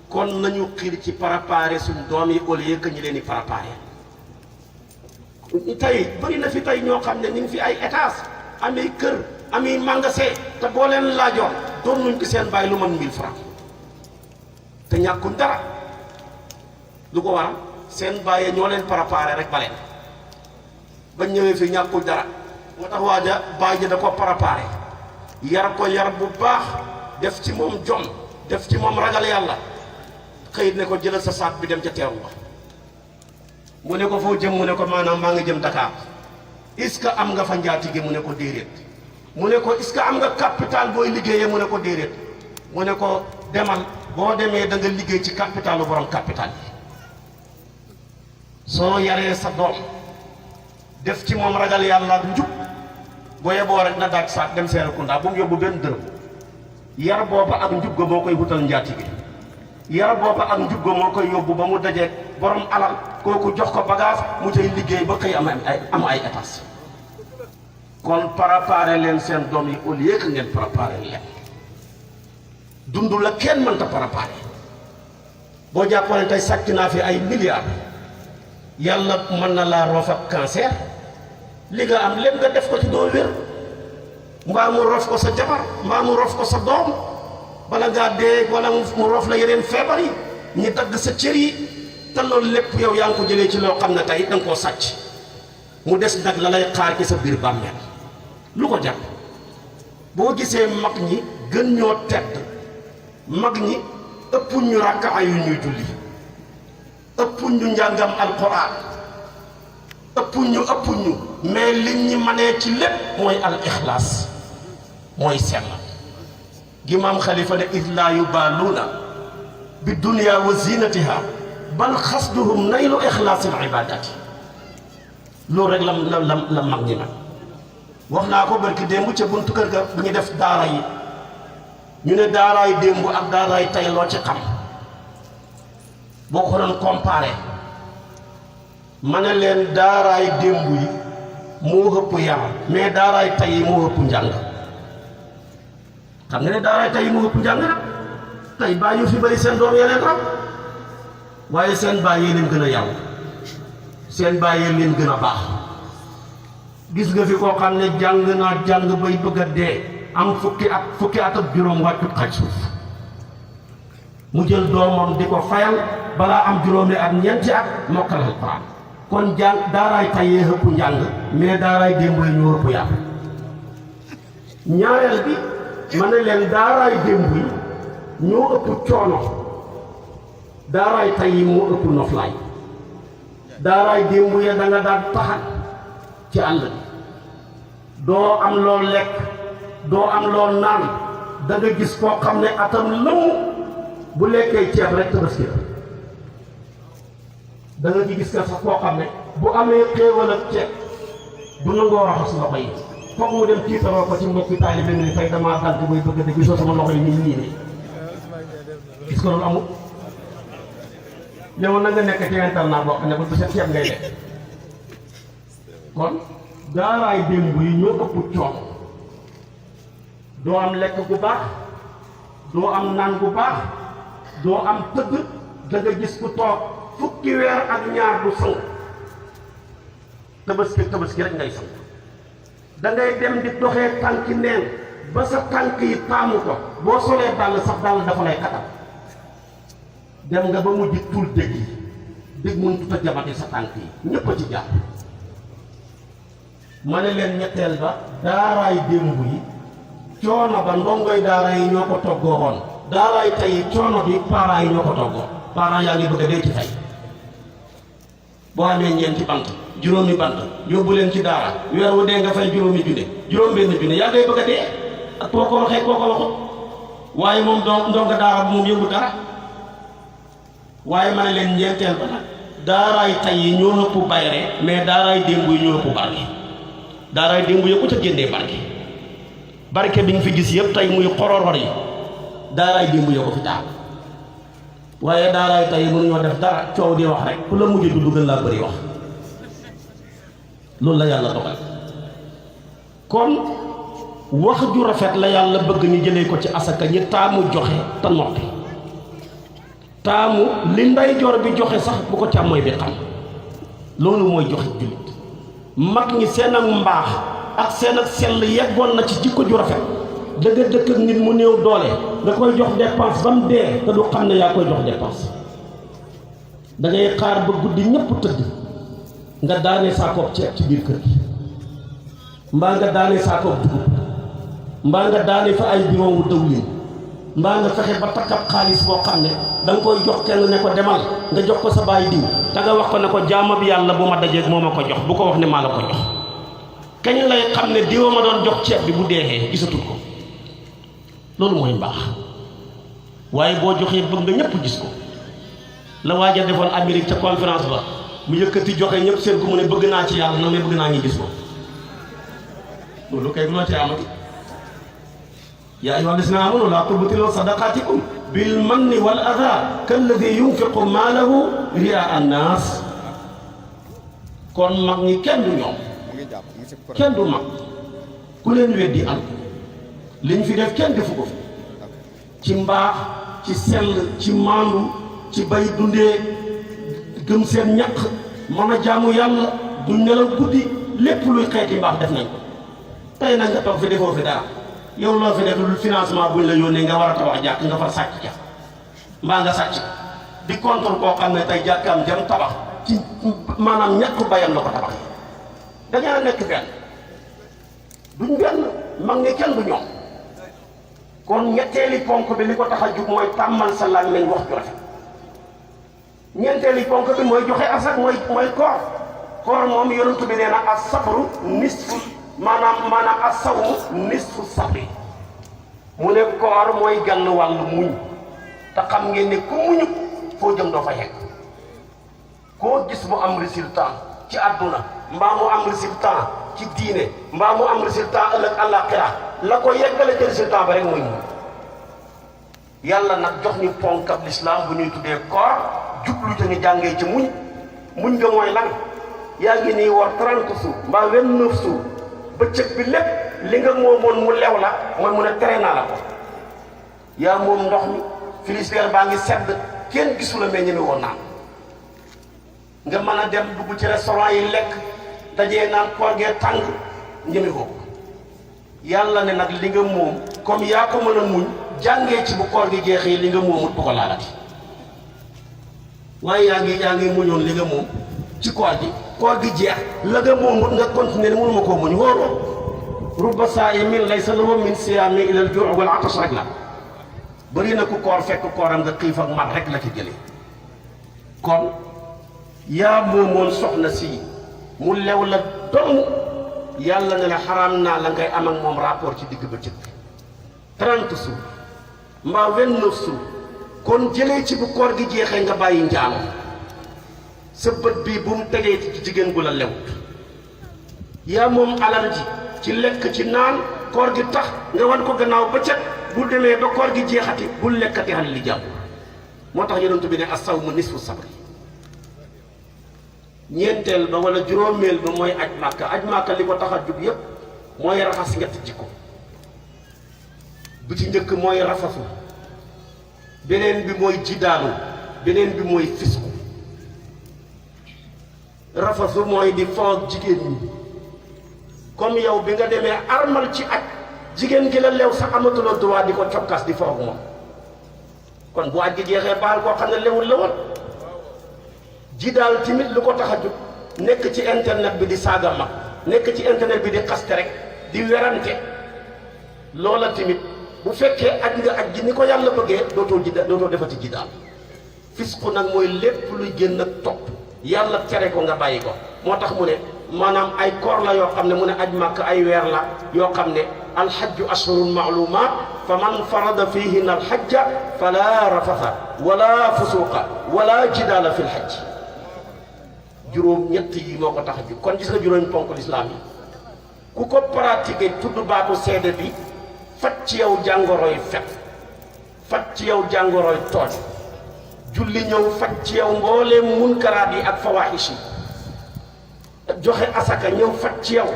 kon nañu xiir ci préparer suñ doom yi au lieu que ñu leen di préparer tey bëri na fi tey ñoo xam ne ñu ngi fi ay étage amee kër amee magasin te boo leen laajoon doon nuñ ko seen bàyyi lu man 1000 francs te ñàkkuñ dara lu ko waral seen bàyyi ñoo leen préparé rek baleen bañ ñëwee fi ñàkkuñ dara moo tax waaja bàyyi ji da ko préparé yar ko yar bu baax def ci moom jom def ci moom ragal yàlla xëyit ne ko jëlal sa saak bi dem ca teeru ba mu ne ko foo jëm mu ne ko maanaam maa ngi jëm Dakar est-ce que am nga fa njaatige mu ne ko déedéet mu ne ko est-ce que am nga capital booy liggéeyee mu ne ko déedéet mu ne ko demal boo demee da nga liggéey ci capitalu borom capital yi soo yaree sa doom def ci moom ragal yàlla njub boo yeboo rek na daaj saak dem Serekunda bu mu yóbbu benn dërëm yar booba ak njub ga moo koy wutal njaatige yar booba ak njub ga moo koy yóbbu ba mu dajeeg borom alal kooku jox ko bagage mu cay liggéey ba xëy am ay étage kon préparer leen seen doom yi au lieu que ngeen préparer leen dund la kenn mënta préparer boo jàppoon tey sàcc naa fi ay milliards yàlla mën na laa roof ak cancer li nga am lépp nga def ko ci doo wér mbaa mu rof ko sa jabar mbaa mu rof ko sa doom bala ngaa dee wala mu rof la yeneen feebar yi ñi dagg sa cër yi te loolu lépp yow yaa ngi ko jëlee ci loo xam ne tey da nga koo sàcc mu des nag la lay xaar ci sa biir bàmmeel lu ko jàpp boo gisee mag ñi gën ñoo tedd mag ñi ëpp ñu rakka yu ñuy julli ëpp ñu njàngam alquran ëpp ñu mais liñ ñi manee ci lépp mooy al ixlaas mooy sell gi maam xalifa ne id laa yubaaluuna bi dunya wa zinatiha bal xasduhum naylu ixlaasil ibadati loolu rek la mag ñi nag wax naa ko barki démb ca buntu kër ga bu ñu def daara yi ñu ne daaraay démb ak daaraay tey loo ci xam boo ko doon comparé ma ne leen daaraay démb yi moo ëpp yar mais daaraay tey yi moo ëpp njàng xam nga ne daaraay tey yi moo ëpp njàng nag tey bàyyi yu fi bëri seen doom yeneen rab waaye seen bàyyi leen gën a yaru seen bàyyi leen gën a baax gis nga fi koo xam ne jàng naa jàng bay bëgg a dee am fukki at ak juróom wàccut xaj suuf mu jël doomam di ko fayal balaa am juróomi at ñeenti at mokkal alxuraan kon jàng daaraay tayee ëpp njàng mais daaraay démb yi ñoo ëpp yàpp ñaareel bi ma ne leen daaraay démb yi ñoo ëpp coono daaraay tay yi moo ëpp noflaay daaraay démb ya da nga daan taxat ci àll bi doo am loo lekk doo am loo naan da nga gis koo xam ne atam lëmm bu lekkee ceeb rek tabaski la da nga ci gis ka sax koo xam ne bu amee xéewal ak ceeb du nangoo raxas loxo yi foog mu dem tiitaroo ko ci mbokki taalibe ni tey damaa dal bay bëgg de gisoo sama loxo yi nii ne gis ko loolu amul yow na nga nekk ci internat boo xam ne ba sa ceeb ngay lekk kon daaraay démb yi ñoo ëpp coono doo am lekk bu baax doo am naan bu baax doo am tëdd da nga gis ku toog fukki weer ak ñaar du sangu tabaski rek ngay sangu da ngay dem di doxee tànki neen ba sa tànk yi taamu ko boo solee dàll sax dàll dafa lay katal dem nga ba mujj tul dëgg yi dëgg mënut a jabate sa tànk yi ñëpp a ci jàpp ma ne leen ñetteel ba daaraay démb yi coono ba ndongoy daara yi ñoo ko toggoo woon daaraay tey coono bi parents yi ñoo ko toggoo parents yaa ngi bëgg a dee ci fay boo amee ñeenti bant juróomi bant yóbbu leen ci daara weer wu dee nga fay juróomi junne juróom benn junne yaa ngay bëgg a dee ak koo ko waxee koo ko waxut waaye moom ndonga daara bu moom yóbbu dara waaye ma ne leen ñeenteel ba nag daaraay tey yi ñoo ëpp bayre mais daaraay démb yi ñoo ëpp barke daaraay démb yi ku ca génnee barke bi nga fi gis yëpp tey muy xororor yi daaraay démb yoo ko fi taal waaye daaraay tey mënuñoo def dara coow di wax rek ku la mujj du gën laa bëri wax loolu la yàlla dogal kon wax ju rafet la yàlla bëgg ñu jëlee ko ci asaka ñi taamu joxe te noppi taamu li ndeyjoor bi joxe sax bu ko càmmooy bi xam loolu mooy joxe jullit mag ñi seen ak mbaax ak seen ak sell yeggoon na ci jikko ju rafet da nga dëkk ak nit mu néew doole nga koy jox dépense ba mu dee te du xam ne yaa koy jox dépense da ngay xaar ba guddi ñëpp tëdd nga daane saakoob ceeb ci biir kër gi mbaa nga daane saakoob dugub mbaa nga daane fa ay biron wu dawlin mbaa nga fexe ba takkab xaalis boo xam ne da nga koy jox kenn ne ko demal nga jox ko sa baay diw te nga wax ko ne ko jaama bi yàlla bu ma dajeeg moo ma ko jox bu ko wax ne maa la ko jox kañ lay xam ne diwa ma doon jox ceeb bi bu deexee gisatul ko loolu mooy mbaax waaye boo joxee bëgg nga ñëpp gis ko la waaja defoon Amérique ca conférence ba mu yëkkati joxe ñëpp seen ko mu ne bëgg naa ci yàlla na mais bëgg naa ñu gis ko loolu kay loo ci amati yaa ayyuhaa llaziina aamanuu laa tubtiluu sadaqaatikum bil manni wal adaa kalladii yunfiqu maalahu riyaa an-naas kon mag ñi kenn du ñoom kenn du mag ku leen weddi am liñ fi def kenn defu ko fi ci mbaax ci sell ci maandu ci bay dundee gëm seen ñaq mën a jaamu yàlla du nelaw guddi lépp luy xeeti mbaax def nañ ko tey nag nga toog fi defoo fi dara yow loo fi def lu financement buñ la yónnee nga war a tabax jàkk nga fa sàcc ca mbaa nga sàcc di contre koo xam ne tey jàkkaam jëm tabax ci maanaam ñàkk bayam la ko tabax dañaa nekk benn duñ benn mag ñi kenn du ñoom kon ñetteeli ponk bi li ko tax a jug mooy tàmmal sa làmmiñ wax ju rafet ñeenteeli ponk bi mooy joxe asak mooy koor moom yonent bi nee na as-sabru nisfu maanaam as-sawmu nisfu sabri mu ne koor mooy gànn wàllu muñ te xam ngeen ne ku muñu foo jëm doo fa yegg koo gis mu am résultat ci àdduna mbaa mu am résultat ci diine mbaa mu am résultat ëllëg àllaaxira la ko yeggale ci résultat ba rek mooy muñ yàlla nag jox ñu ponkab lislaam bu ñuy tuddee koor jublu te ñu jàngee ci muñ nga mooy lan yaa ngi nii war 30 jours mbaa 29 jours bëccëg bi lépp li nga moomoon mu lew la mooy mu ne tere naa la ko yaa moom ndox mi frigidaire baa ngi sedd kenn gisu la mais ñeme woon naan nga mën a dem dugg ci restaurant yi lekk dajee naan koor gee tàng ñeme ko yàlla ne nag li nga moom comme yaa ko mën a muñ jàngee ci bu koor gi jeexee li nga moomut bu ko laalati waaye yaa ngi muñoon li nga moom ci koor gi jeex la nga moomut nga continuer ne mënuma koo muñ wóoroo rubba saa'imin laysa lahu min siyaami illa al-juu' wal 'atash rek la bëri na ku koor fekk kooram nga xiif ak mat rek la ci jëlee kon yaa moomoon soxna si mu lew la dong yàlla ne la xaraam naa la ngay am ak moom rapport ci digg bëccëg bi 30 jours mbaa 29 jours kon jëlee ci bu koor gi jeexee nga bàyyi njaalo sa bët bii bu mu tegee ci jigéen gu la lewut yaa moom alal ji ci lekk ci naan koor gi tax nga wan ko gannaaw bëccëg bu demee ba koor gi jeexati bul lekkati xal li jàpp moo tax yonent bi ne as-sawmu nisfu sabri ñeenteel ba wala juróomeel ba mooy aj màkka li ko tax a jug yépp mooy raxas ñetti jikko bu ci njëkk mooy rafasu beneen bi mooy jidaalu beneen bi mooy fisku rafasu mooy di foog jigéen ñi comme yow bi nga demee armal ci aj jigéen gi la lew sax amatuloo droit di ko cokkas di foog moom kon bu aj gi jeexee baal koo xam ne lewul la woon ji daal tamit lu ko tax a jóg nekk ci internet bi di saaga mag nekk ci internet bi di xaste rek di werante loola tamit bu fekkee aj nga aj gi ni ko yàlla bëggee dootoo defati ji daal fisqu nag mooy lépp luy génn ak topp yàlla tere ko nga bàyyi ko moo tax mu ne maanaam ay koor la yoo xam ne mu ne aj màkk ay weer la yoo xam ne alxajju ashhurun maalumaat fa man farada fihinna alxajja fala rafatha wala fusuqa wala jidaala fi lxajj juróom ñett yi moo ko tax a jóg kon gis nga juróomi ponk lislaam yi ku ko pratiquer tudd baatu seede bi faj ci yow jàngoroy fet faj ci yow jàngoroy tooñ julli ñëw faj ci yow mbooleem munkaraat yi ak fawaahish yi joxe asaka ñëw faj ci yow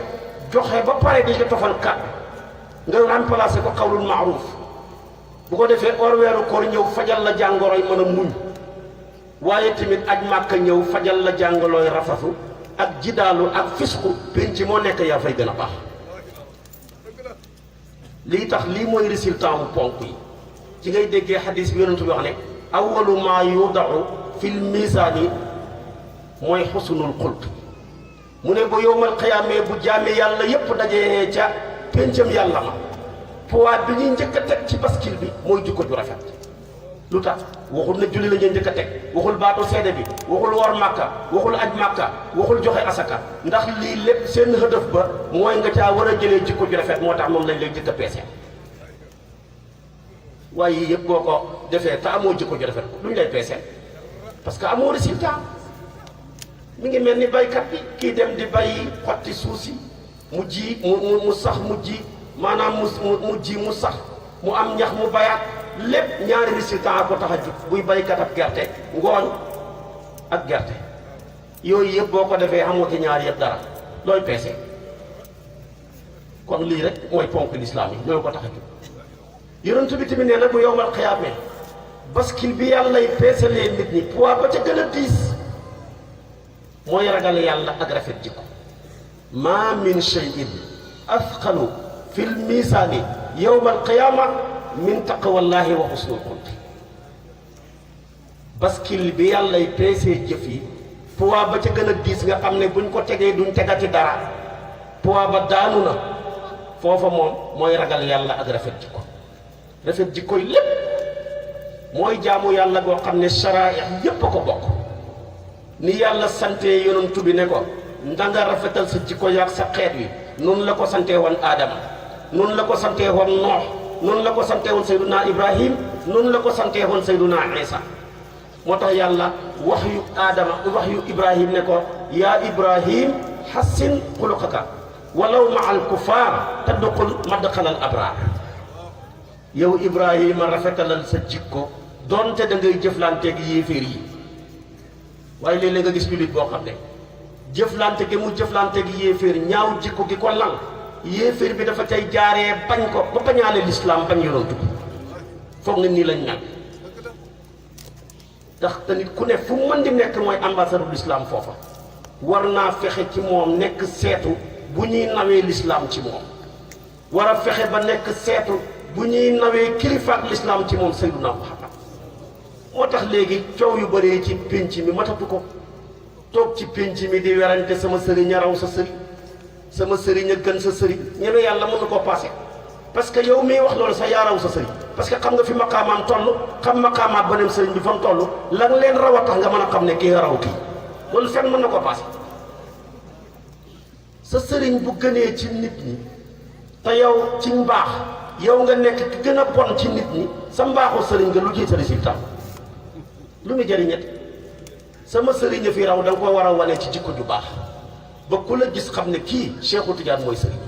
joxe ba pare di ko tofal kat nga remplacer ko xawlul maaruf bu ko defee or weeru koor ñëw fajal la jàngoroy mën a muñ waaye tamit aj màkka ñëw fajal la jàngoroy rafasu ak jidaalu ak fisku penc moo nekk yaa fay gën a baax lii tax lii mooy résultat wu ponk yi ci ngay déggee xadis bi yonent bi wax ne awwalu maa yudaxu fil misaani mooy xusnul xulq mu ne ba yowmal xiyaamee bu jaame yàlla yépp dajee ca péncam yàlla ma poids bi ñuy njëkk a teg ci baskil bi mooy jikko ju rafet lu tax waxul ne julli la ñuy njëkk a teg waxul baatu seede bi waxul wor màkka waxul aj màkka waxul joxe asaka ndax lii lépp seen hëdëf ba mooy nga caa war a jëlee jikko ju rafet moo tax moom lañ lay njëkk a peese waaye yii yëpp boo ko defee te amoo jikko ju rafet duñ lay peese parce que amoo résultat mi ngi mel ni baykat bi kii dem di bay xotti suuf si mu ji mu sax mu ji maanaam mu ji mu sax mu am ñax mu bayaat lépp ñaari résultat ko tax a jug buy baykat ak gerte ngooñ ak gerte yooyu yëpp boo ko defee amoo ci ñaari yëpp dara looy peese kon lii rek mooy ponk lislaam yi ñoo ko tax a jug yonent bi tamit nee na bu yowmal xiyaamee baskil bi yàllay peesalee nit ñi poids ba ca gën a diis mooy ragal yàlla ak rafet jikko ma min shay'in athqalu fil misaani yowmal qiyaama min taqwallahi wa husnul xulqi baskil bi yàllay peesee jëf yi poids ba ca gën a diis nga xam ne buñ ko tegee duñ tegati dara poids ba daanu na foofa moom mooy ragal yàlla ak rafet jikkoy lépp mooy jaamu yàlla goo xam ne sharaa'ix yépp a ko bokk ni yàlla sante yonantu bi ne ko ndanga rafetal sa jikko yaak sa xeet wi noonu la ko sante woon aadama noonu la ko sante woon noox noonu la ko sante woon sayduna ibrahim noonu la ko sante woon sayduna isa moo tax yàlla wax yu aadama wax yu ibrahim ne ko yaa ibrahim xassin xuluqaka walaw ma al kufaar tadduqul madxalal abraar yow ibrahima rafetalal sa jikko doonte da ngay jëflanteeg yéeféer yi waaye léeg-léeg nga gis jullit boo xam ne jëflante gi mu jëflante gi yéeféer ñaaw jikko gi ko lal yéeféer bi dafa tey jaaree bañ ko ba bañaale lislaam bañ yonantu bi foog nga nii lañ mel ndax te nit ku ne fu mën di nekk mooy ambassadeur l'islam foofa war naa fexe ci moom nekk seetu bu ñuy nawee lislaam ci moom war a fexe ba nekk seetu bu ñuy nawee kilifaak lislaam ci moom sayyiduna Muhammad moo tax léegi coow yu bëree ci pénc mi matatu ko toog ci pénc mi di werante sama sëriñ a raw sa sëriñ sama sëriñ a gën sa sëriñ ñeme yàlla mën na koo passé parce que yow miy wax loolu sax yaa raw sa sëriñ parce que xam nga fi maqaamaam toll xam maqaamaat beneen sëriñ bi fa mu toll la nga leen raw a tax nga mën a xam ne kii nga raw kii loolu fenn mën na ko passé sa sëriñ bu gënee ci nit ñi te yow ci mbaax yow nga nekk ki gën a bon ci nit ñi sa mbaaxu sëriñ nga lu jiite résultat lu mu jëriñet sama sëriñ a fi raw da nga ko war a wane ci jikko ju baax ba ku la gis xam ne kii Cheikhu Tidiane mooy sëriñ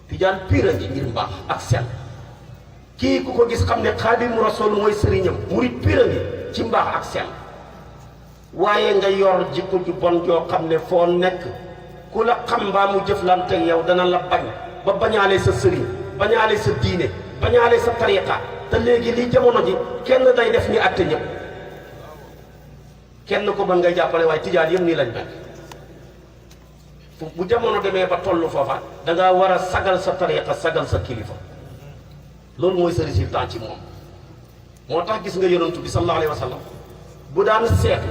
Tidiane pire a ngi ngir mbaax ak sell kii ku ko gis xam ne Xaadimu Rasuul mooy sëriñam murit pire a ngi ci mbaax ak sell waaye nga yor jikko ju bon joo xam ne foo nekk ku la xam mbaa mu jëflanteeg yow dana la bañ ba bañaale sa sëriñ bañaale sa diine bañaale sa tariqa te léegi lii jamono ji kenn day def ni àtte ñëpp kenn ko mën ngay jàppale waaye tijaan yëpp nii lañ mel bu jamono demee ba tollu foofa da ngaa war a sagal sa tariqa sagal sa kilifa loolu mooy sa résultat ci moom moo tax gis nga yonantu bi sallallahu alayhi wa sallam bu daan seetu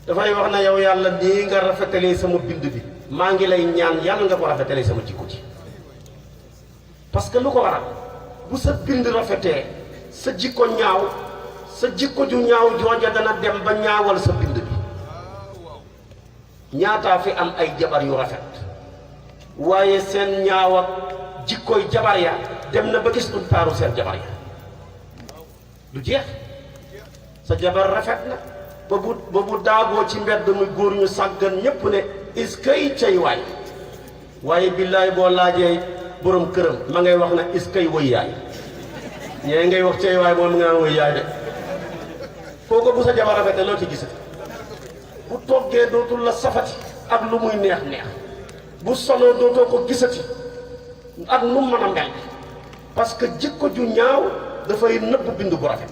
dafay wax na yow yàlla nii nga rafetalee sama bind bi maa ngi lay ñaan yàlla nga ko rafetalee sama jikko ji parce que lu ko waral bu sa bind rafetee sa jikko ñaaw sa jikko ju ñaaw jooja dana dem ba ñaawal sa bind bi. ñaataa fi am ay jabar yu rafet waaye seen ñaaw ak jikkooy jabar ya dem na ba gis duñ taaru seen jabar ya du jeex. sa jabar rafet na ba bu daagoo ci mbedd muy góor ñu sàggan ñépp ne iskay cay waay waaye billaay boo laajee borom këram ma ngay wax na iskay wëy yaay ñee ngay wax cay waay moom mi nga naan wëy yaay de kooku bu sa jabar rafetee loo ci gisati bu toggee dootul la safati ak lu muy neex neex bu soloo dootoo ko gisati ak nu mën a mel parce que jikko ju ñaaw dafay nëbb bind bu rafet.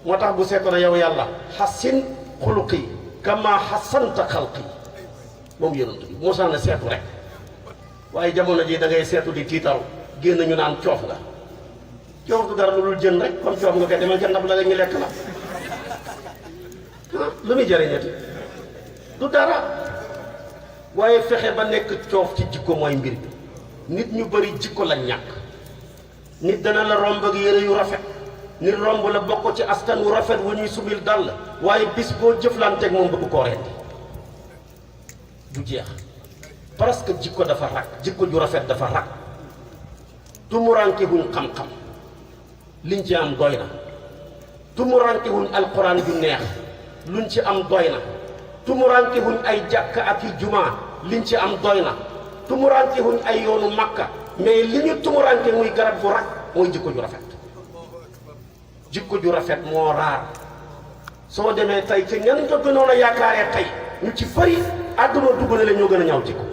moo tax bu seetoon na yow yàlla xasin xuluqi kama xasanta xalqi moom yonent bi moo sax na seetu rek waaye jamono ji da ngay seetu di tiitaru génn ñu naan coof nga coof du dara lu dul jën rek comme coof nga koy demal jëndab la ñu lekk la lu muy jëriñati du dara waaye fexe ba nekk coof ci jikko mooy mbir bi. nit ñu bari jikko lañ ñàkk. nit dana la romb ak yére yu rafet nit romb la bokk ci askan wu rafet wu ñuy subil dal waaye bis boo jëflanteeg moom bëgg koo rendi du jeex parce que jikko dafa rak jikko ju rafet dafa rak tumuranke wuñ xam-xam liñ ci am doy na tumuranke wuñ alquran ju neex luñ ci am doy na tumuranke wuñ ay jàkk ak i jumaa liñ ci am doy na tumuranke wuñ ay yoonu makka mais li ñu tumuranke muy garab gu rak mooy jikko ju rafet. jikko ju rafet moo raar soo demee tey ci ñan ko gënoon a yaakaaree tey ñu ci bëri àdduna dugg na la ñoo gën a ñaaw jikko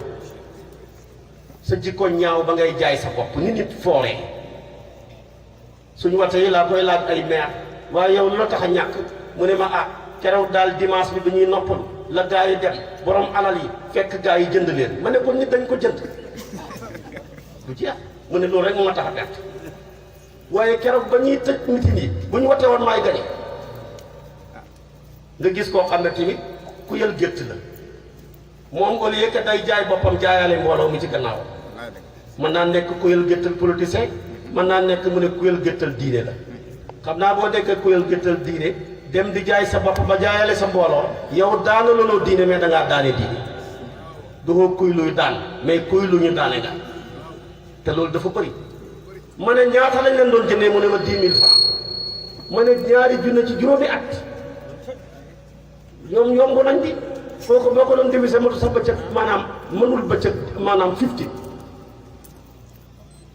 sa jikko ñaaw ba ngay jaay sa bopp ni nit fooree suñu wate yi laa koy laaj ay maire waaye yow lu la tax a ñàkk mu ne ma ah keroog daal dimanche bi ñuy noppalu la gaa yi dem borom alal yi fekk gaa yi jënd leen ma ne ko nit dañ ko jënd du jeex mu ne loolu rek moo ma tax a perte waaye keroog ba ñuy tëj mitin yi bu ñu watee woon maay gañe nga gis koo xam ne tamit ku yël gétt la moom au lieu que day jaay boppam jaayaale mbooloo mi ci gannaaw mën naa nekk ku yël géttal politicien mën naa nekk mu ne ku yël géttal diine la xam naa boo nekkee ku yël géttal diine dem di jaay sa bopp ba jaayale sa mbooloo yow daana looloo diine mais dangaa daane diine du ko kuy luy daan mais kuy lu ñu daane nga te loolu dafa bëri. ma ne ñaata lañ leen doon jëndee mu ne ma 10 000 francs ma ne ñaari junne ci juróomi at ñoom yomb nañ di foo boo ko doon divisé matu sa bëccëg maanaam mënul bëccëg maanaam 50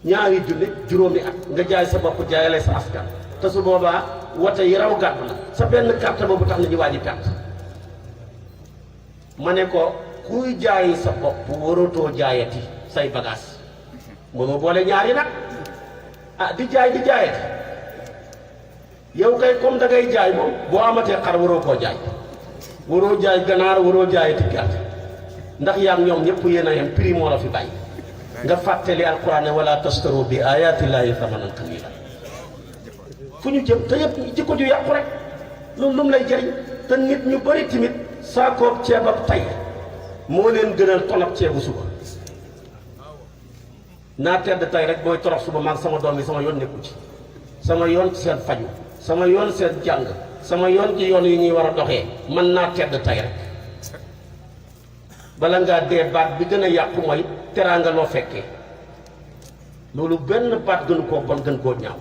ñaari junne juróomi at nga jaay sa bopp jaayale sa askan te su boobaa wate yi raw gàddu la sa benn carte boobu tax na ñu waaji perte ma ne ko kuy jaayi sa bopp waratoo jaayati say bagage mënoo boole ñaari nag ah di jaayati yow kay comme da ngay jaay moom boo amatee xar waroo koo jaay waroo jaay ganaar waroo jaayati gerte ndax yaa ngi ñoom ñëpp yéen a yem prix moo la fi bàyyi nga fàttali alquran ne wala tastaru bi ayati llahi thamanan qalila fu ñu jëm te yëpp jikko ju yàqu rek loolu lu mu lay jëriñ te nit ñu bëri timit saakoob ceeb ak tey moo leen gënal tolab ceebu suba naa tedd tey rek booy torox suba maag sama doom yi sama yoon nekku ci sama yoon ci seen faju sama yoon seen jàng sama yoon ci yoon yi ñuy war a doxee mën naa tedd tey rek bala ngaa dee baat bi gën a yàqu mooy teraanga loo fekkee loolu benn baat gënu koo bon gën koo ñaaw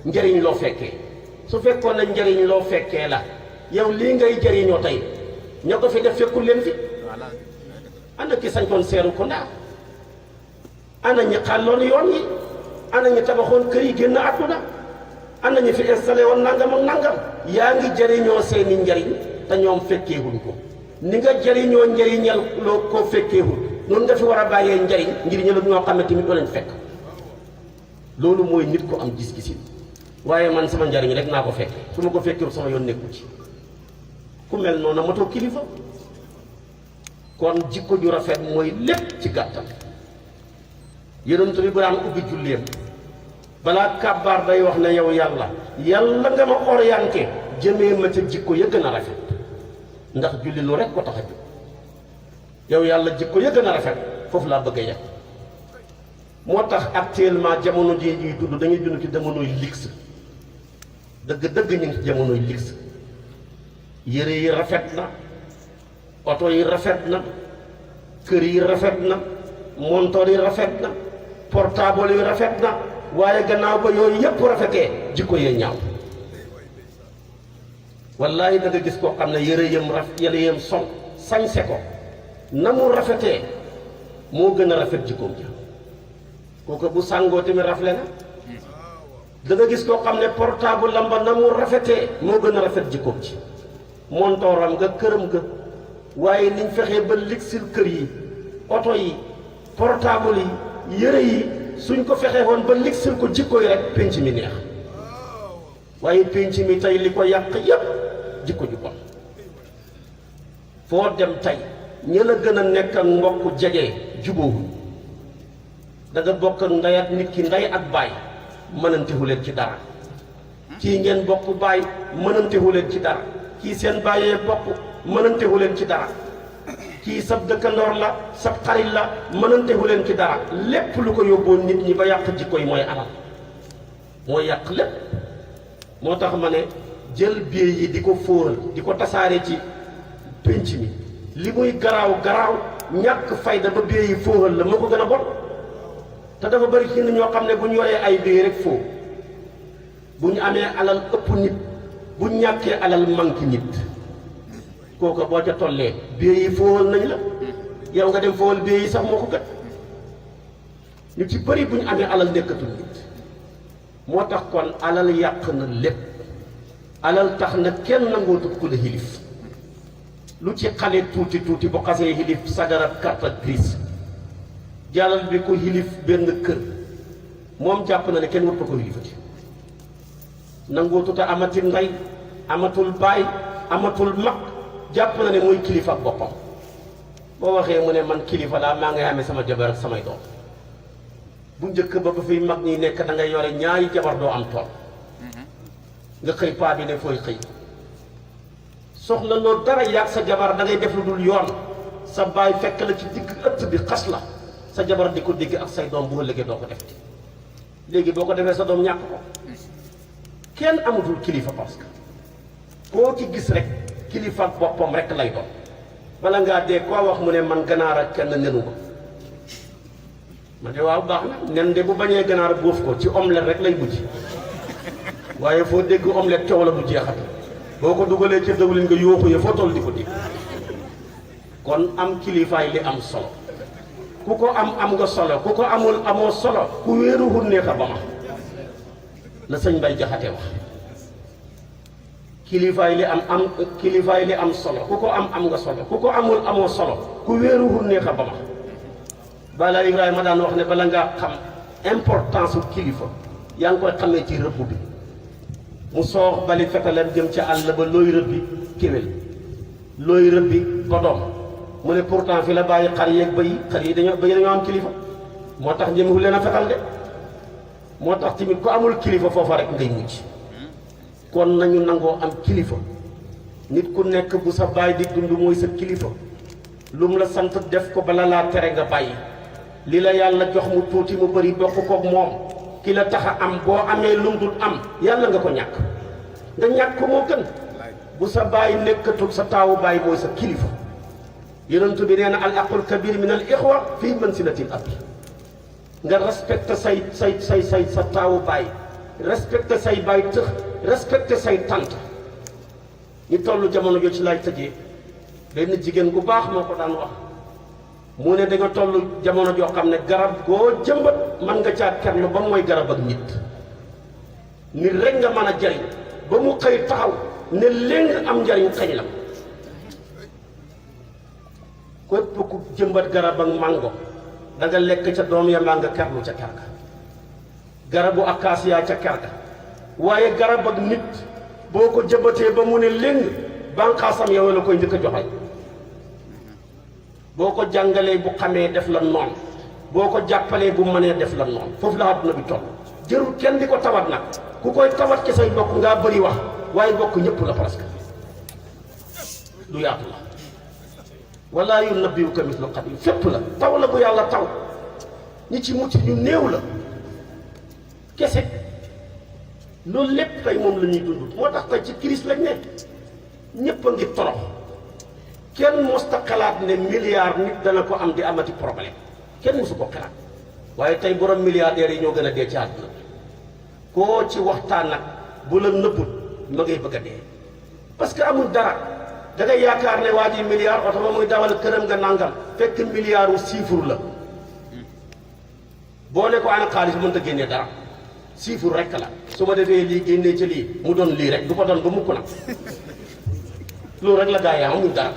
njëriñ loo fekkee su fekkoon ne njëriñ loo fekkee la yow lii ngay jëriñoo tey ña ko fi def fekkul leen fi ana ki sañkoon seeru ko ndaa ana ñi xàlloon yoon yi ana ñi tabaxoon kër yi génn àdduna ana ñi fi installé woon nangam ak nangam yaa ngi jëriñoo seeni njëriñ te ñoom fekkeewuñ ko ni nga jëriñoo njëriñal loo ko fekkeewul noonu nga fi war a bàyyee njëriñ ngir ñëlu ñoo xam ne tamit doo leen fekk loolu mooy nit ko am gis-gisin waaye man sama njëriñ rek naa ko fekke su ma ko fekkewul sama yoon nekku ci ku mel noonu matoo kilifa kon jikko ju rafet mooy lépp ci gàttal yonent bi bu daan ubbi julleem balaa kàbbaar day wax ne yow yàlla nga ma orienté jëmee ma ca jikko ya gën a rafet ndax julli lu rek ko tax a jóg yow yàlla jikko ya gën a rafet foofu laa bëgg a yegg moo tax actuellement jamono jii ñuy dund dañuy dund ci jamonoy luxe dëgg-dëgg ñu ngi ci jamonoy luxe yére yi rafet na oto yi rafet na kër yi rafet na montor yi rafet na portable yi rafet na waaye gannaaw ba yooyu yépp rafetee jikko yee ñaaw wallahi da nga gis koo xam ne yére yëm sol sañse ko na mu rafetee moo gën a rafet jikkoom ja kooku bu sàngoo tamit rafle na da nga gis koo xam ne portable lamba na mu rafetee moo gën a rafet jikkoom ci montooram nga këram nga waaye niñ fexee ba ligsil kër yi oto yi portable yi yëre yi suñ ko fexee woon ba ligsil ko jikko yi rek pénc mi neex waaye pénc mi tey li ko yàq yépp jikko ju bon foo dem tey ña la gën a nekk ak mbokk jege jubóowu da nga bokk ak ndey ak nit ki ndey ak baay mënantewu leen ci dara kii ngeen bokk baay mënantewu leen ci dara kii seen bàyyee bokk mënantewu leen ci dara kii sab dëkkandoor la sab xarit la mënantewu leen ci dara lépp lu ko yóbboon nit ñi ba yàq jikko yi mooy alal mooy yàq lépp moo tax ma ne jël biir yi di ko fóoral di ko tasaare ci pénc mi li muy garaaw garaaw ñàkk fayda ba biir yi fóoral la moo ko gën a bon te dafa bari ci ñoo xam ne bu ñu yoree ay biir rek foo bu ñu amee alal ëpp nit bu ñu ñàkkee alal manqué nit kooku boo ca tollee biir yi fóoral nañ la yow nga dem fóoral biir yi sax moo ko gën ñu ci bëri bu ñu amee alal nekkatul nit moo tax kon alal yàq na lépp alal tax na kenn nangootut ku la xilif lu ci xale tuuti tuuti bu xasee xilif sagarat carte grise jàllal bi ko xilif benn kër moom jàpp na ne kenn warut ko xilifati nangootut a amati ndey amatul baay amatul mag jàpp na ne mooy kilifa ak boppam boo waxee mu ne man kilifa laa maa ngay amee sama jabar ak samay doom bu njëkk ba fiy mag ñi nekk da ngay yore ñaari jabar doo am tool nga xëy paa bi ne fooy xëy soxla loo dara yàgg sa jabar da ngay def lu dul yoon sa baay fekk la ci digg ëtt bi xas la sa jabar di ko dégg ak say doom bu ëllëgee doo ko def léegi boo ko defee sa doom ñàkk ko kenn amatul kilifa parce que koo ci gis rek kilifa ak boppam rek lay doon bala ngaa dee koo wax mu ne man ganaar ak kenn nenu ko ma ne waaw baax na nen de bu bañee ganaar bóof ko ci omelette rek lay mujj waaye foo dégg omelette coow la bu jeexat boo ko dugalee ci dëwlin nga yooxu ya foo toll di ko dégg kon am kilifaay li am solo ku ko am nga solo ku ko amul amoo solo ku wéeru hul neexa ba ma la sëñ Bay Jaxate wax kilifaay li am solo ku ko am nga solo ku ko amul amoo solo ku wéeru hul neexa ba ma bala Ibrahima daan wax ne bala ngaa xam importance su kilifa yaa ngi koy xamee ci rëbb bi mu soox bali fetaleen jëm ca àll ba looy rëbbi kéwél looy rëbbi bodom mu ne pourtant fi la bàyyi xar yeeg xar yi dañoo am kilifa moo tax njëmiwu leen a fetal de moo tax tamit ku amul kilifa foofa rek ngay mujj kon nañu nangoo am kilifa nit ku nekk bu sa baay di dund mooy sa kilifa lu mu la sant def ko bala laa tere nga bàyyi li la yàlla jox mu tuuti mu bëri bokk koog moom ki la tax a am boo amee lum dul am yàlla nga ko ñàkk nga ñàkk ko moo gën bu sa baay nekkatul sa taawu baay mooy sa kilifa yonent bi nee na al aqul kabir min al ixwa fii mansilatil abi nga respecté say sa taawu baay respecté say baay tëx respecté say tant ñu toll jamono jo ci laay tëjee benn jigéen bu baax moo ko daan wax mu ne da nga toll jamono joo xam ne garab goo jëmbat man nga caa kerlu ba mooy garab ak nit rek nga mën a jariñ ba mu xëy taxaw ne léegi am njariñ xëy la képp ku jëmbat garab ak mango da nga lekk ca doom ya maa nga kerlu ca ker ga garabu acacia ca ker ga waaye garab ak nit boo ko jëmbatee ba mu ne léegi bànqaasam yow la koy njëkk a joxe boo ko jàngalee bu xamee def la noon boo ko jàppalee bu mënee def la noon foofu la àdduna bi toll jërul kenn di ko tawat nag ku koy tawat ci say bokk ngaa bëri wax waaye bokk ñëpp la presque lu yaatu la wala yunabbi'uka mithlu xabiir fépp la taw la bu yàlla taw ñi ci mucc ñu néew la kese. loolu lépp tey moom la ñuy dund moo tax tey ci crise lañ ne ñépp a ngi torox kenn mosta xalaat ne milliard nit dana ko am di amati problème kenn mosu ko xalaat waaye tey borom milliardaires yi ñoo gën a dee ci àdduna koo ci waxtaan nag bu la nëbbut ma ngay bëgg a dee parce que amul dara da ngay yaakaar ne waa ji milliard oto ba muy dawal këram nga nangam fekk milliard wu chiffre la boo ne ko ana xaalis mënta génnee dara chiffre rek la su ma defee lii génnee ci lii mu doon lii rek du ko doon ba mukk nag loolu rek la gaa yi amul dara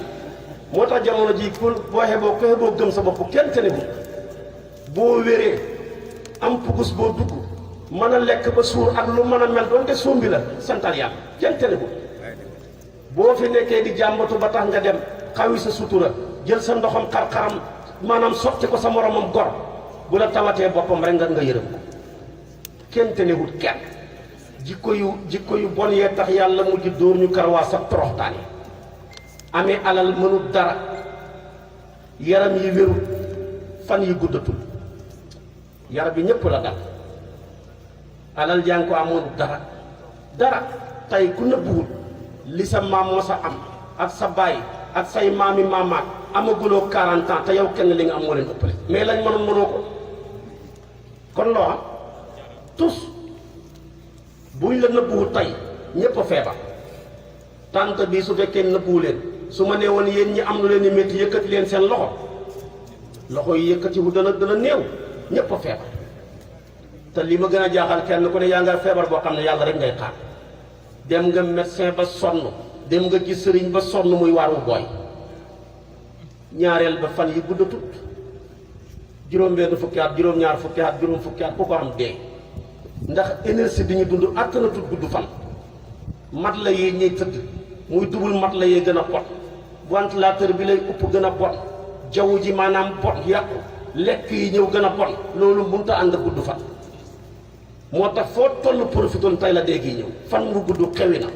moo tax jamono ji pour boo xeboo gëm sa bopp kenn te ne boo wéree am pugus boo dugg mën a lekk ba suur ak lu mën a mel doon te sombi la santal yàlla kenn te ne boo fi nekkee di jàmbatu ba tax nga dem xawi sa sutura jël sa ndoxam xar-xaram maanaam sotti ko sa moromam gor bu la tawatee boppam rek nga yërëm ko kenn te newut kenn jikko yu bon yee tax yàlla mujj dóor ñu karwaa sa toroxtaan yi amee alal mënut dara yaram yi wérut fan yi guddatul yaram bi ñépp la dal alal jaa ngi ko amoon dara tey ku nëbbuwul li sa maam moo sa am ak sa baay ak say maami maamaat amaguloo 40 ans te yow kenn li nga am moo leen ëppale mais lañ mënoon mënoo ko kon loo am tous buñ la nëbbuwul tey ñépp a feebar tànt bi su fekkee nëbbuwu leen su ma nee woon yéen ñi am lu leen di métti yëkkati leen seen loxo yi yëkkatiwu dana néew ñépp a feebar te li ma gën a jaaxal kenn ku ne yaa nga feebar boo xam ne yàlla rek ngay xaar dem nga médecin ba sonn dem nga gis sëriñ ba sonn muy waaru booy ñaareel ba fan yi guddatut juróom-benn fukki at juróom-ñaar fukki at juróom fukki at ku ko am dee ndax énergie bi ñu dund àttanatut gudd fan mat la yee ñuy tëdd muy dubul mat la yee gën a bon ventilateur bi lay upp gën a bon jaww ji maanaam bon yàqu lekk yi ñëw gën a bon loolu mënut a ànd ak gudd fan moo tax foo toll profitoon tey la dee gi ñëw fan mu gudd xewi na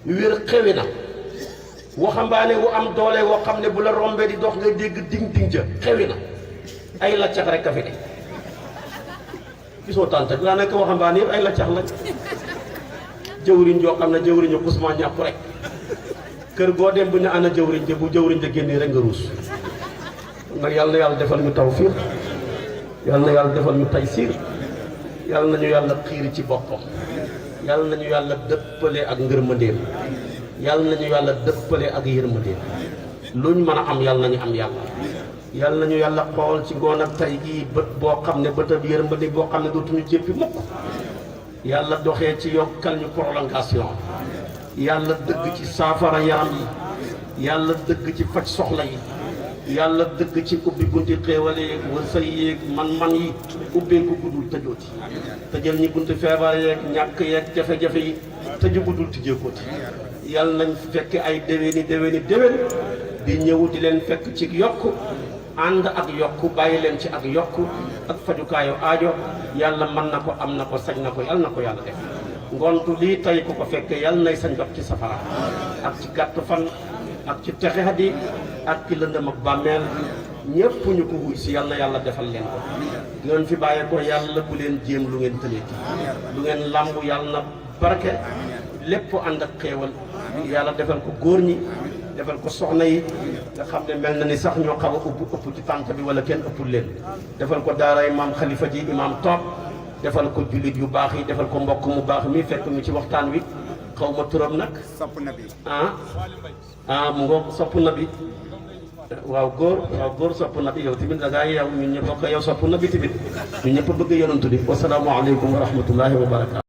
wér xewi na waxambaane wu am doole woo xam ne bu la rombee di dox nga dégg ding ja xewi na ay laccax rek a fi de gisoo tànt bi daa nekk waxambaane yëpp ay laccax lañ jëwriñ joo xam ne jëwriñu Ousmane ñàpp rek kër goo dem bu ñu ana jëwriñ ja bu jëwriñ ja génnee rek nga ruus nag yàlla na yàlla defal ñu tawfiq yàlla na yàlla defal ñu taysiir yàlla nañu yàlla xiir ci boppam yàlla nañu yàlla dëppale ak ngërmandeem yàlla nañu yàlla dëppale ak yërmandeem luñ mën a am yàlla nañu am yàlla nañu yàlla xool ci ngoon ak tey gii bët boo xam ne bëtab yërmande boo xam ne dootuñu jéppi mukk yàlla doxee ci yokkal ñu prolongation yàlla dëgg ci saafara yaram yi yàlla dëgg ci faj soxla yi yàlla dëgg ci ubbi bunti xéewale yeeg wërsëg yeeg man-man yi ubbeeku guddul tëjooti tëjal ñi bunti feebar yeeg ñàkk yeeg jafe-jafe yi tëju guddul tijjeekooti yàlla nañ fekk ay déwéni di ñëw di leen fekk ci yokk ànd ak yokk bàyyi leen ci ak yokk ak fajukaayu aajo yàlla mën na ko am na ko sañ na ko yàlla na ko yàlla def ngontu lii tey ku ko fekkee yàlla nay sañ jot ci safara ak ci gàtt fan ak ci texe hadi ak ci lëndëm ak bàmmeel ñépp ñu ko wuy si yàlla defal leen ko ngeen fi bàyyee ko yàlla bu leen jéem lu ngeen tëleeti lu ngeen làmb yàlla na barke lépp ànd ak xéewal yàlla defal ko góor ñi defal ko soxna yi nga xam ne mel na ni sax ñoo xaw a ëpp ci tànk bi wala kenn ëppul leen defal ko daaray maam xalifa ji imaam toog defal ko jullit yu baax yi defal ko mbokk mu baax mi fekk ñu ci waxtaan wi xaw ma turam nag sopp na bi mu ngoog sopp na bi waaw góor sopp na bi yow tamit da ngaa yow ñun ñëpp bokk yow sopp na bi tamit ñun ñëpp bëgg yonantu bi wasalaamu aleykum wa rahmatullahi wa barakaatu